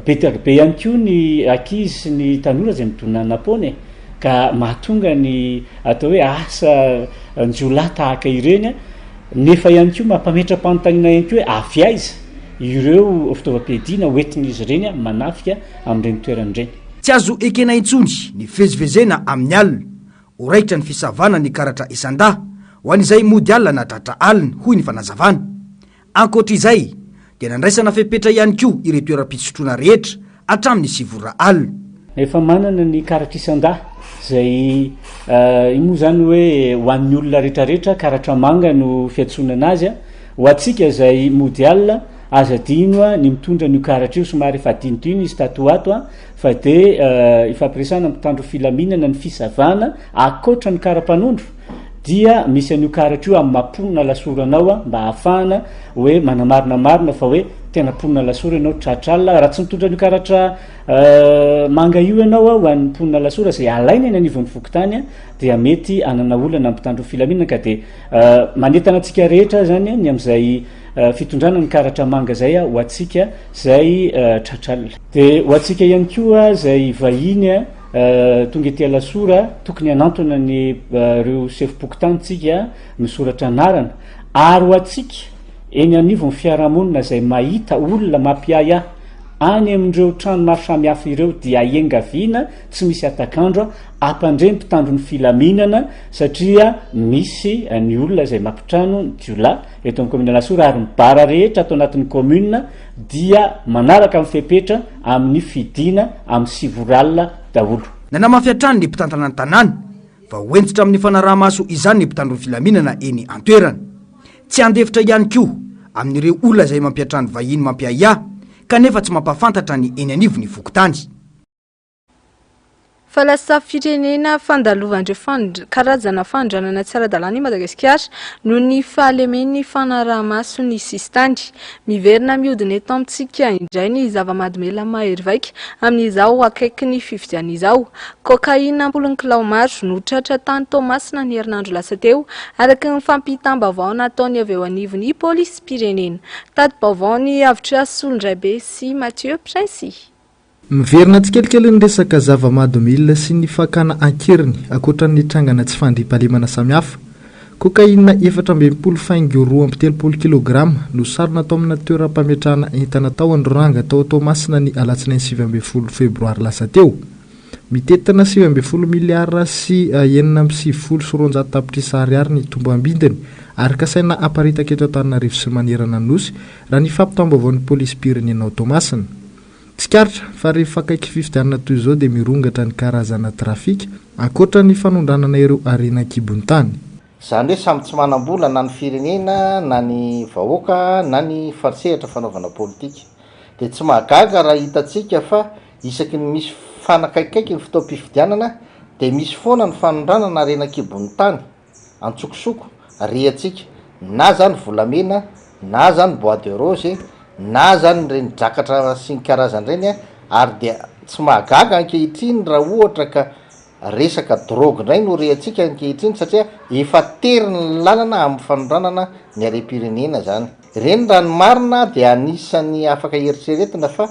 Speaker 17: Be dia be ihany koa ny ankizy sy ny tanora izay midonanam-poana e, ka mahatonga ny atao hoe asa jiolahy tahaka ireny a, nefa ihany koa mampametra-panontaniana ihany koa hoe avy aiza ireo fitaovam-piadiana hoentin'izy ireny manafika amin'ireny toerana ireny.
Speaker 7: Tsy azo ekena intsony ny fivezivezena amin'ny alina. Ho raikitra ny fisavana ny karatra isan-dahy ho an'izay mody alina na tratra alina, hoy ny fanazavana. Ankoatra izay, dia nandraisana fepetra ihany koa ireo toeram-pisotroana rehetra hatramin'ny sivy ora alina.
Speaker 17: Efa manana ny karatra isan-dahy izay io moa izany hoe ho an'ny olona rehetrarehetra, karatra manga no fiantsoana anazy. Ho antsika izay mody alina, aza adino ny mitondra an'io karatra io, somary efa adinodino izy tato ho ato fa dia ifampiresahana amin'ny mpitandro filaminana ny fisavana, ankoatra ny kara-panondro dia misy an'io karatra io amin'ny maha mponina Alasora anao mba hahafahana hoe manamarina marina fa hoe tena mponina Alasora ianao tratra alina, raha tsy mitondra an'io karatra manga io ianao ho an'ny mponina Alasora izay alaina eny anivon'ny fokontany dia mety hanana olana amin'ny mpitandro filaminana ka dia manentana antsika rehetra zany ny amin'izay fitondrana ny karatra manga izay ho antsika izay tratra alina. Dia ho antsika ihany koa izay vahiny tonga ety Alasora, tokony hanantona ny ireo sefom-pokontany tsika misoratra anarana. Ary ho antsika eny anivon'ny fiarahamonina izay mahita olona mampiahiahy any amin'ireo trano maro samihafa ireo dia iangaviana tsy misy hatak'andro ampandre ny mpitandro ny filaminana satria misy ny olona izay mampitrano ny jiolahy eto amin'ny commune Alasora ary ny bara rehetra ato anatin'ny commune dia manaraka ny fepetra amin'ny fidiana amin'ny sivy ora alina daholo.
Speaker 7: Nanamafy hatrany ny mpitantana ny tanàna fa ho hentitra amin'ny fanaraha-maso izany ny mpitandro ny filaminana eny an-toerana. Tsy handefitra ihany koa amin'ireo olona izay mampiantrano vahiny mampiahiahy kanefa tsy mampahafantatra ny eny anivon'ny fokontany.
Speaker 2: Fa lasa firenena fandalovan'ireo fandr karazana fanondranana tsy ara-dalàna i Madagasikara noho ny fahalemen'ny fanaraha-maso ny sisintany. Miverina mihodina eto amintsika indray ny zava-mahadomelina mahery vaika amin'izao akaiky ny fifidianana izao. Cocaïne am-polony kilao maro no tratra tany Toamasina ny herinandro lasa teo, araka ny fampitam-baovao nataon'ny avy eo anivon'ny polisim-pirenena. Tati-baovao ny Avotra Solondraibe sy Mathieu Princy.
Speaker 3: Miverina tsikelikely ny resaka zava-mahadomelina sy ny fakana an-keriny ankoatra ny trangana tsy fandriampahalemana samihafa. Cocaïne 64 faingo 32 kilograma no sarona tao amina toeram-pametrahana entana tao Androranga tao Toamasina ny alatsinainy 19 febroary lasa teo. Mitentina 19 miliara sy 296 tapitrisa ariary ny tombam-bidiny ary kasaina haparitaka eto Antananarivo sy manerana ny Nosy raha ny fampitam-baovaon'ny polisim-pirenena ao Toamasina. Tsikaritra fa rehefa akaiky fifidianana toy izao dia mirongatra ny karazana trafika, ankoatra ny fanondranana ireo harena an-kibon'ny tany.
Speaker 9: Izany hoe samy tsy manam-bola na ny firenena na ny vahoaka na ny farsehatra fanaovana politika. Dia tsy mahagaga raha hitantsika fa isaky ny misy fanakaikaiky ny fotoam-pifidianana dia misy foana ny fanondranana harena an-kibon'ny tany. antsokosoko rehantsika na zany volamena na zany bois de rose na zany reny drakatra sy ny karazany reny ary dia tsy mahagaga ankehitriny raha ohatra ka resaka drogue indray no rehantsika ankehitriny satria efa tery ny lalana amin'ny fanondranana ny harem-pirenena zany. Ireny raha ny marina dia anisan'ny afaka eritreretina fa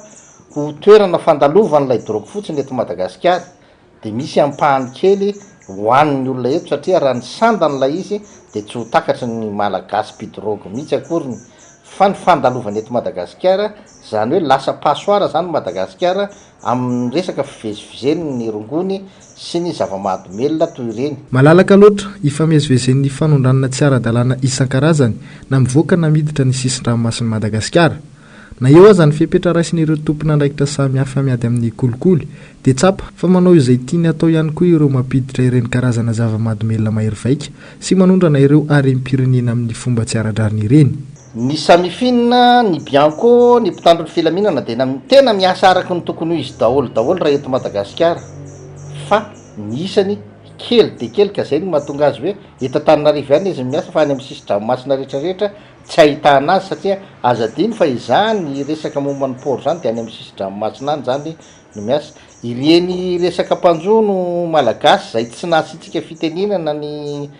Speaker 9: ho toerana fandalovan'ilay drogue fotsiny eto Madagasikara dia misy ampahany kely ho an'ny olona eto satria raha ny sandany ilay izy dia tsy ho takatry ny malagasy mpidrogue mihitsy akoriny fa ny fandalovana eto Madagasikara izany hoe lasa passoire izany Madagasikara amin'ny resaka fivezivezen'ny rongony sy ny zava-mahadomelina toy ireny.
Speaker 3: Malalaka loatra ifamezivezen'ny fanondranana tsy ara-dalàna isan-karazany na mivoaka na miditra ny sisin-dranomasin'i Madagasikara. Na eo aza ny fepetra raisin'ireo tompon'andraikitra samihafa miady amin'ny kolikoly, dia tsapa fa manao izay tiany atao ihany koa ireo mampiditra ireny karazana zava-mahadomelina mahery vaika sy manondrana ireo harem-pirenena amin'ny fomba tsy ara-drariny ireny.
Speaker 9: Ny Samifin, ny Bianco, ny mpitandro ny filaminana dia tena miasa araka ny tokony ho izy daholo daholo raha eto Madagasikara fa ny isany kely dia kely ka zay no mahatonga azy hoe eto Antananarivo ihany izy no miasa fa any amin'ny sisi-dranomasina rehetra rehetra tsy ahitana azy satria aza adino fa izany resaka momba ny port izany dia any amin'ny sisi-dranomasina any izany no miasa. Ireny resaka mpanjono malagasy izay tsy nasiantsika fitenenana ny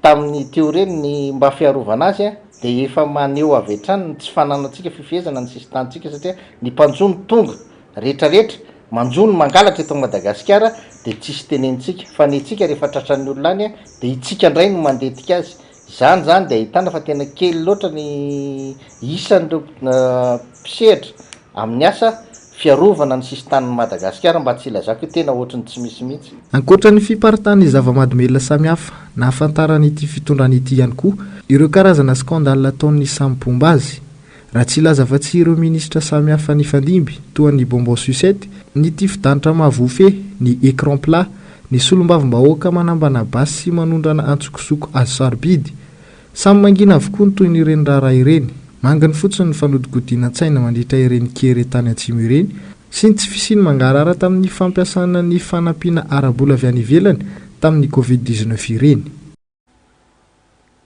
Speaker 9: tamin'ny teo ireny ny mba fiarovana azy dia efa maneho avy hatrany ny tsy fananantsika fifehezana ny sisin-tanintsika satria ny mpanjono tonga rehetrarehetra manjono mangalatra eto Madagasikara dia tsisy tenenintsika fa ny antsika rehefa tratran'ny olona any dia itsika indray no mandentika azy Izany izany dia ahitana fa tena kely loatra ny isan'ireo mpisehatra amin'ny asa fiarovana ny sisin-tanin'i Madagasikara mba tsy hilazako hoe tena ohatry ny tsy misy mihitsy.
Speaker 3: Ankoatra ny fiparitahan'ny zava-mahadomelina samihafa, nahafantaran'ity fitondrana ity ihany koa ireo karazana scandale ataon'ny samy mpomba azy. Raha tsy hilaza afa-tsy ireo minisitra samihafa nifandimby, toa ny bonbon sucette, ny tifi-danitra mahavoafehy, ny écran plat, ny solombavambahoaka manambana basy sy manondrana antsokosoko hazo sarobidy. Samy mangina avokoa ny tohin'ireny raharaha ireny. Manginy fotsiny ny fanodikodinan-tsaina mandritra ireny kere tany atsimo ireny sy ny tsy fisian'ny mangarahara tamin'ny fampiasana ny fanampiana ara-bola avy any ivelany tamin'ny covid 19 ireny.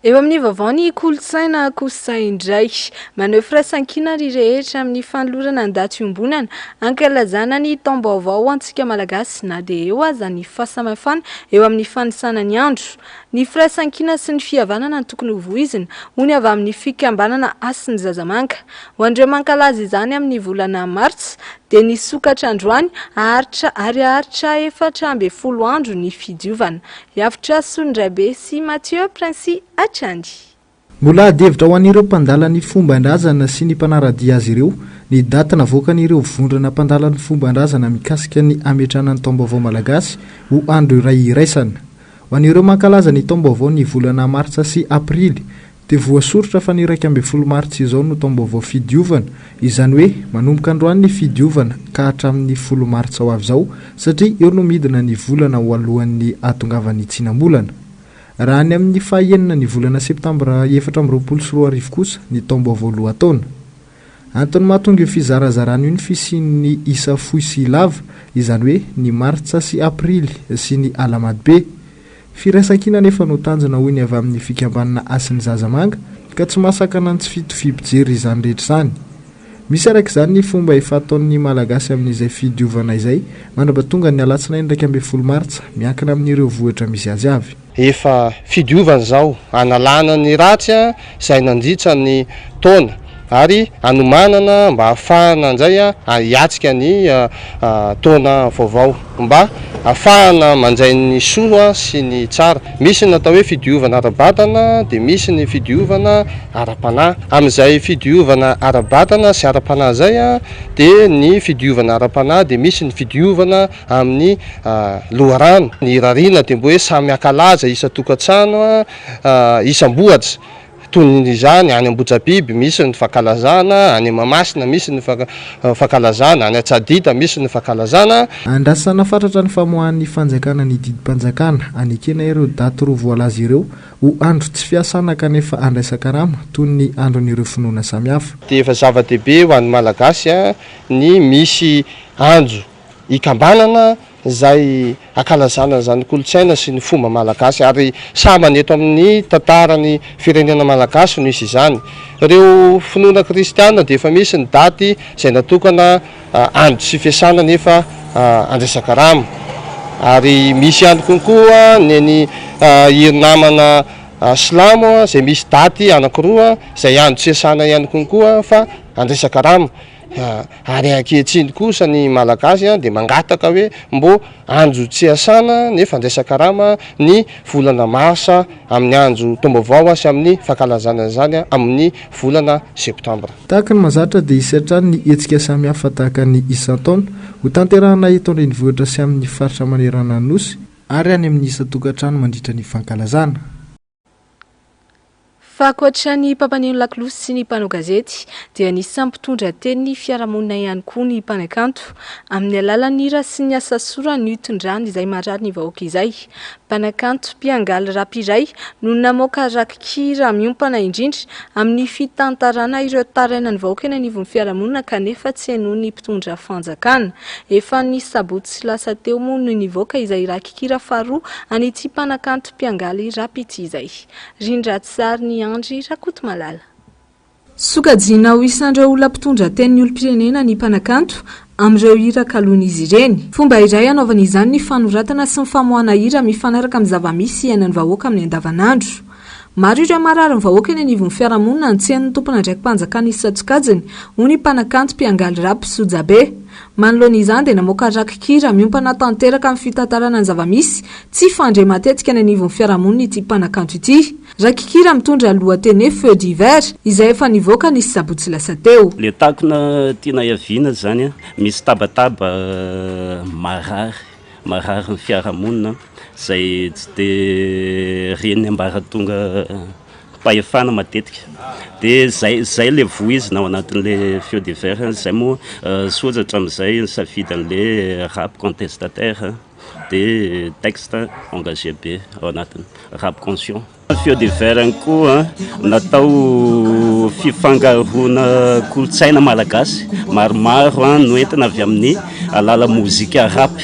Speaker 2: Eo amin'ny vaovao ny kolontsaina kosa indray. Maneho firaisankina ry rehetra amin'ny fanolorana ny daty iombonana ankalazana ny taom-baovao ho antsika Malagasy na dia eo aza ny fahasamihafana eo amin'ny fanisana ny andro. Ny firaisankina sy ny fihavanana no tokony ho voizina, hoy ny avy amin'ny fikambanana Hasin'ny Zazamanga. Ho an'ireo mankalaza izany amin'ny volana martsa dia nisokatra androany haharitra ary haharitra 14 andro ny fidiovana. Hiavotra Solondraibe sy Mathieu Princy hatrany.
Speaker 3: Mbola adihevitra ho an'ireo mpandala ny fomban-drazana sy ny mpanara-dia azy ireo ny daty navoakan'ireo vondrona mpandala ny fomban-drazana mikasika ny hametrahana ny taom-baovao malagasy ho andro iray iraisana. Ho an'ireo mankalaza ny taom-baovao ny volana martsa sy aprily dia voasoritra fa ny 11 martsa izao no taom-baovao fidiovana, izany hoe manomboka androany ny fidiovana ka hatramin'ny folo martsa ho avy izao satria eo no midina ny volana ho alohan'ny hahatongavan'ny tsinambolana. Raha any amin'ny faha enina ny volana septambra 2024 kosa ny taom-baovao lohataona. Antony mahatonga io fizarazarana io ny fisian'ny isa fohy sy lava, izany hoe ny martsa sy aprily sy ny alahamadibe. Firaisankina anefa no tanjona hoy ny avy amin'ny fikambanana Hasin'ny Zazamanga ka tsy mahasakana ny tsy fitoviam-pijery izany rehetra izany. Misy araka izany ny fomba efa ataon'ny Malagasy amin'izay fidiovana izay mandrapatonga ny alatsinainy 11 martsa, miankina amin'ireo vohitra misy azy avy.
Speaker 15: Efa fidiovana izao hanalana ny ratsy izay nandritra ny taona ary hanomanana mba hahafahana indray hiatrika ny taona vaovao mba hahafahana mandray ny soa sy ny tsara. Misy ny atao hoe fidiovana ara-batana dia misy ny fidiovana ara-panahy. Amin'izay fidiovana ara-batana sy ara-panahy izay dia ny fidiovana ara-panahy dia misy ny fidiovana amin'ny loharano. Ny irariana dia mba hoe samy hankalaza isan-tokantrano, isam-bohitra. Toy ny izany, any Ambohidrabiby misy ny fankalazana, any Mahamasina misy ny fankalazana, any Antsahadinta misy ny fankalazana.
Speaker 3: Andrasana fatratra ny famoahan'ny fanjakana ny didim-panjakana hanekena ireo daty roa voalaza ireo ho andro tsy fiasana kanefa andraisan-karama toy ny andron'ireo finoana samihafa.
Speaker 15: Dia efa zava-dehibe ho an'ny Malagasy ny misy andro hikambanana izay ankalazana izany kolontsaina sy ny fomba malagasy ary sambany eto amin'ny tantaran'ny firenena malagasy no hisy izany. Ireo finoana kristiana dia efa misy ny daty izay natokana andro tsy fiasana nefa andraisan-karama ary misy ihany konkoa ny an'i iry namana silamo izay misy daty anankiroa izay andro tsy iasana ihany konkoa fa andraisan-karama. Ary ankehitriny kosa ny Malagasy dia mangataka hoe mbô andro tsy iasana nefa andraisan-karama ny volana marsa amin'ny andro taom-baovao sy amin'ny fankalazana an'izany amin'ny volana septambra.
Speaker 3: Tahaka ny mahazatra dia hisy hatrany ny hetsika samihafa tahaka ny isan-taona ho tanterahana eto an-drenivohitra sy amin'ny faritra manerana ny Nosy ary any amin'ny isan-tokantrano mandritra ny fankalazana.
Speaker 2: Fa ankoatra ny mpampaneno lakolosy sy ny mpanao gazety dia anisan'ny mpitondra tenin'ny fiarahamonina ihany koa ny mpanakanto amin'ny alalan'ny hira sy ny asa sorany no itondrany izay marary ny vahoaka izay. Mpanakanto mpiangaly rap iray no namoaka rakikira miompana indrindra amin'ny fitantarana ireo tarainan'ny vahoaka eny anivon'ny fiarahamonina kanefa tsy henoin'ny mpitondra fanjakana. Efa ny sabotsy lasa teo moa no nivoaka izay rakikira faharoa an'ity mpanakanto mpiangaly rap ity izay. Rindran-tsarin'i Andry Rakotomalala. Sokajiana ho isan'ireo olona mpitondra tenin'ny olom-pirenena ny mpanakanto amin'ireo hira kaloin'izy ireny. Fomba iray hanaovana izany ny fanoratana sy ny famoahana hira mifanaraka amin'ny zava-misy iainan'ny vahoaka amin'ny andavanandro. Maro ireo marary ny vahoaka eny anivon'ny fiarahamonina no tsy henon'ny tompon'andraiki-panjakana isan-tsokajiny, hoy ny mpanakanto mpiangaly rap Sojabe. Manoloana izany dia namoaka rakikira miompana tanteraka amin'ny fitantarana ny zava-misy tsy fandre matetika any anivon'ny fiarahamonina ity mpanakanto ity. Rakikira mitondra lohateny hoe Feu d'hiver izay efa nivoaka ny sabotsy lasa teo.
Speaker 18: Le takona tiana hiaviana zany misy tabataba marary, marary ny fiarahamonina zay tsy de ren'ny ambaratonga fahefana matetika de zay zay le voizina ao anatin'le feu d'hiver zay moa soja hatramin'izay nisafidy an'le rap contestataire de texte engagé be ao anatiny rap conscient. Feu d'hiver ihany koa natao fifangaroana kolontsaina malagasy maromaro no entina avy amin'ny alalan'ny mozika rap.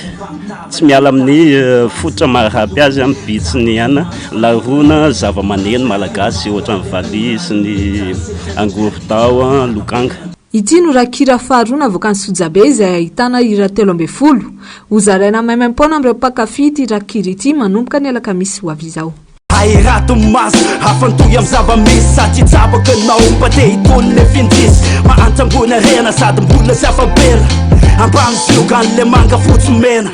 Speaker 18: Tsy miala amin'ny fototra maha rap azy amin'ny beats ny ihany, laroana zava-maneno malagasy ohatran'ny valiha sy ny angorodao, lokanga.
Speaker 1: Ity no rakikira faharoa navoakan'i Sojabe izay ahitana hira 13. Hozaraina maimaimpoana amin'ireo mpankafy ity rakikira ity manomboka ny alakamisy ho avy izao.
Speaker 19: Ahirato ny maso, afantohy amin'ny zava-misy Satria tsapako ianao mba te hitony le findrisy Mahantra ambony harena sady mbola tsy afa-bela Ambany ziogan'le manga fotsy mena.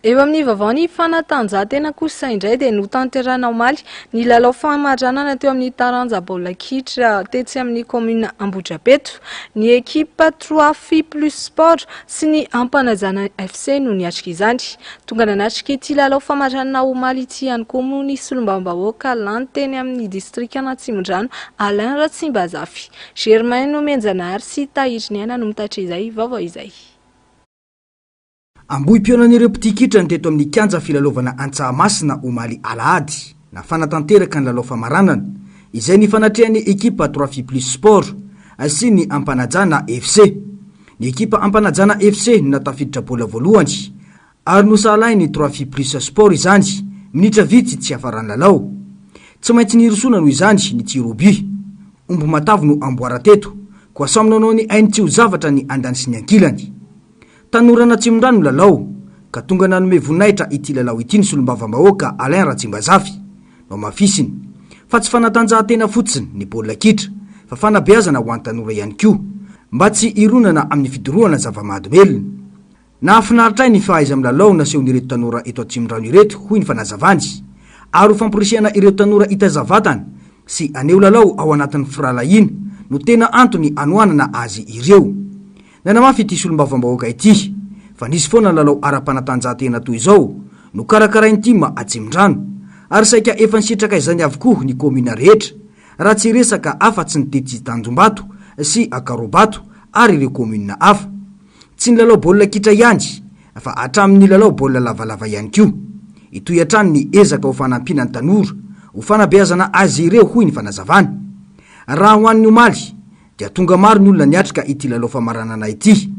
Speaker 2: Eo amin'ny vaovaon'ny fanatanjahantena kosa indray dia notanterahina omaly ny lalao famaranana teo amin'ny taranja baolina kitra tetsy amin'ny kaominina Ambohidrapeto. Ny ekipa Trois Filles Plus Sport sy ny Ampanajana FC no niatrika izany. Tonga nanatrika ity lalao famaranana omaly ity ihany koa moa ny solombavambahoaka lany teny amin'ny distrikan'Atsimondrano, Alain Ratsimbazafy. Germain Nomenjanahary sy Tahiriniaina no mitatitra izay vaovao izay.
Speaker 7: Ambohipihaonan'ireo mpitia kitra ny teto amin'ny kianja filalaovana Antsahamasina omaly alahady. Nafana tanteraka ny lalao famaranana, izay nifanatrehan'ny ekipa Trois Filles Plus Sport. sy ny Ampanajana FC. Ny ekipa Ampanajana FC no nahatafiditra baolina voalohany ary nosahalahin'ny Trois Filles Plus Sport izany minitra vitsy tsy hiafaran'ny lalao. Tsy maintsy nirosoana noho izany ny tir au but. Omby matavy no amboara teto, koa samy nanao ny ainy tsy ho zavatra ny andany sy ny ankilany. Tanoran'Atsimondrano ny lalao, ka tonga nanome voninahitra ity lalao ity ny solombavambahoaka Alain Ratsimbazafy. Nohamafisiny, fa tsy fanatanjahantena fotsiny ny baolina kitra, fa fanabeazana ho an'ny tanora ihany koa, mba tsy hironana amin'ny fidorohana zava-mahadomelina. Nahafinaritra ahy ny fahaiza-milalao nasehon'ireto tanora eto Atsimondrano ireto, hoy ny fanazavany. Ary ho famporisihana ireo tanora hitaiza vatana sy haneho lalao ao anatin'ny firahalahiana no tena antony hanohanana azy ireo. Nanamafy ity solombavambahoaka ity fa nisy foana lalao ara-panatanjahantena toy izao nokarakarain'ny tim Atsimondrano ary saika efa nisitraka izany avokoa ny kaominina rehetra raha tsy hiresaka afa-tsy ny tetsy Tanjombato sy Ankarobato ary ireo kaominina hafa. Tsy ny lalao baolina kitra ihany fa hatramin'ny lalao baolina lavalava ihany koa. Hitohy hatrany ny ezaka ho fanampiana ny tanora ho fanabeazana azy ireo hoy ny fanazavana. Raha ho an'ny omaly dia tonga maro ny olona niatrika ity lalao famaranana ity.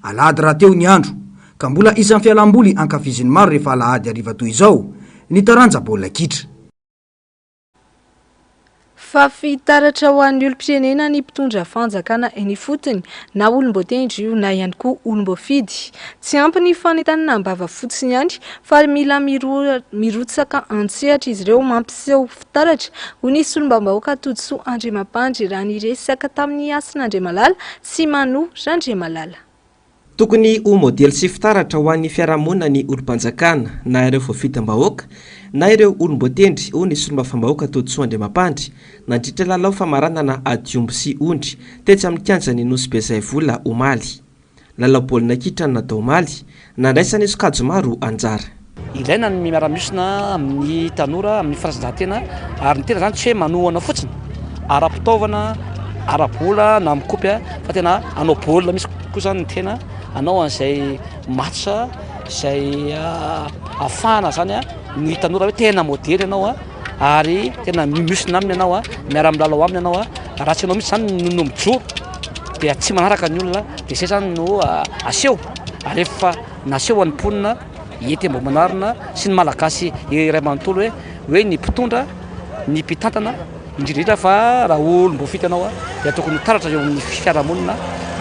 Speaker 7: Alahady rahateo ny andro, ka mbola isan'ny fialamboly ankafizin'ny maro rehefa alahady hariva toy izao ny taranja baolina kitra.
Speaker 2: Fa fitaratra ho an'ny olom-pirenena ny mpitondra fanjakana eny ifotony, na olom-boatendry io na ihany koa olom-boafidy. Tsy ampy ny fanentanana am-bava fotsiny ihany fa mila mirotsaka an-tsehatra izy ireo mampiseho fitaratra, hoy ny solombavambahoaka Todisoa Andriamampandry raha niresaka tamin'i Hasina Andriamalala sy Mano Randriamalala.
Speaker 11: Tokony ho modely sy fitaratra ho an'ny fiarahamonina ny olom-panjakana, na ireo voafidim-bahoaka, na ireo olom-boatendry, hoy ny solombavambahoaka Todisoa Andriamampandry, nandritra lalao famaranana ady omby sy ondry, tetsy amin'ny kianjan'ny Nosy Be Zaivola, omaly. Lalao baolina kitra no natao omaly, nandraisan'ny sokajy maro anjara.
Speaker 20: Ilaina ny miara-miosona amin'ny tanora amin'ny fanatanjahantena ary ny tena izany tsy hoe manohana fotsiny ara-pitaovana, ara-bola na amin'ny kopy fa tena hanao baolina mihitsy koa izany ny tena, hanao an'izay match izay ahafahana izany ny tanora hoe tena modely ianao. ary tena mihosina aminy ianao, miara-milalao aminy ianao, raha tsy ianao mihitsy izany no mijoro dia tsy manaraka ny olona, dia izay izany no aseho, ary efa naseho an'ny mponina ety Ambohimanarina sy ny Malagasy iray manontolo hoe hoe ny mpitondra, ny mpitantana, indrindra indrindra fa raha olom-boafidy ianao dia tokony ho taratra eo amin'ny fiarahamonina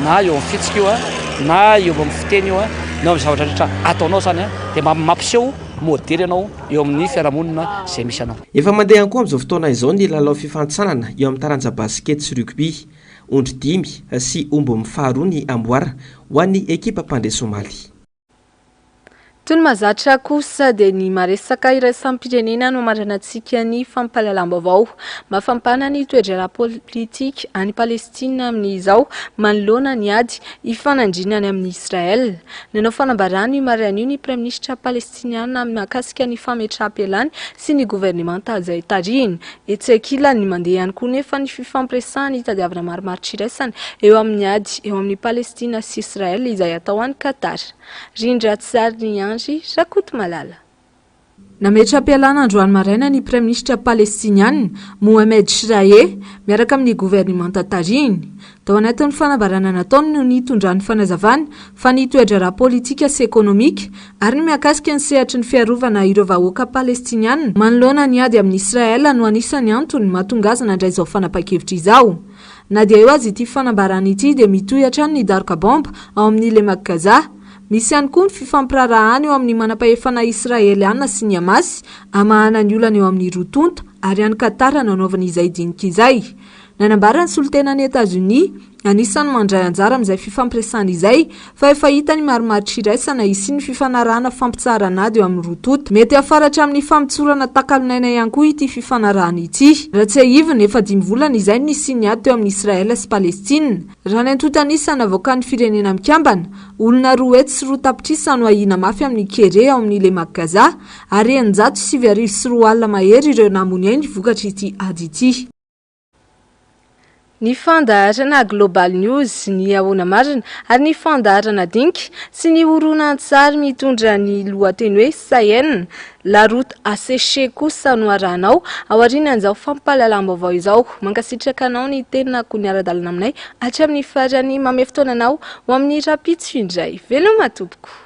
Speaker 20: na eo amin'ny fihetsika io na eo amin'ny fiteny io na eo amin'ny zavatra rehetra ataonao izany dia mampiseho modely ianao eo amin'ny fiarahamonina izay misy anao.
Speaker 11: Efa mandeha ihany koa amin'izao fotoana izao ny lalao fifanintsanana eo amin'ny taranja basikety sy rugby. Ondry dimy sy omby mifaharoa ny amboara ho an'ny ekipa mpandresy omaly.
Speaker 2: Toy ny mahazatra kosa dia ny maresaka iraisam-pirenena no hamaranantsika ny fampahalalam-baovao. Mafampana ny toe-draharaha politika any Palestina amin'izao manoloana ny ady ifanandrinany amin'i Israel. Nanao fanambarana io maraina io ny praiminisitra palestiniana mahakasika ny fametraham-pialany sy ny governemanta izay tarihiny. Etsy ankilany, mandeha ihany koa nefa ny fifampiresahana hitadiavana marimaritra iraisana eo amin'ny ady eo amin'i Palestina sy Israel izay atao any Qatar. Rindra Tsarni Andry Rakotomalala. Nametra-pialana androany maraina ny praiminisitra palestiniana, Mohamed Shraeh, miaraka amin'ny governemanta tarihiny. Tao anatin'ny fanambarana nataony no nitondrany fanazavana fa ny toe-draharaha politika sy ekonomika ary ny mahakasika ny sehatry ny fiarovana ireo vahoaka palestiniana manoloana ny ady amin'i Israel no anisan'ny antony mahatonga azy nandray izao fanapahan-kevitra izao. Na dia eo aza ity fanambarana ity dia mitohy hatrany ny daroka baomba ao amin'ny Lemak'i Gaza. Misy ihany koa ny fifampiraharahana eo amin'ny manampahefana Israeliana sy ny Hamas hamahana ny olana eo amin'ny roa tonta ary any Qatar no hanaovana izay dinika izay. Nanambara ny solontenan'i Etazonia, anisan'ny mandray anjara amin'izay fifampiresahana izay, fa efa hita ny marimaritra iraisana hisian'ny fifanarahana fampitsaharana ady eo amin'ny roa tonta. Mety hiafara hatramin'ny famotsorana takalon'aina ihany koa ity fifanarahana ity. Raha tsiahivina, efa dimy volana izay no nisian'ny ady teo amin'i Israel sy Palestina. Raha ny antontan'isa navoakan'ny Firenena Mikambana, olona 202 tapitrisa no ahiana mafy amin'ny kere ao amin'ny Lemak'i Gaza, ary 9600 mahery ireo namoy ainy vokatr'ity ady ity. Ny fandaharana Global News, ny Ahoana Marina, ary ny fandaharana Dinika sy ny horonantsary mitondra ny lohateny hoe Sayen, La route asséchée kosa no arahanao aorianan'izao fampahalalam-baovao izao. Mankasitraka anao ny tenako niara-dalana aminay hatramin'ny farany. Mamehy fotoana anao ho amin'ny rahampitso indray. Veloma tompoko.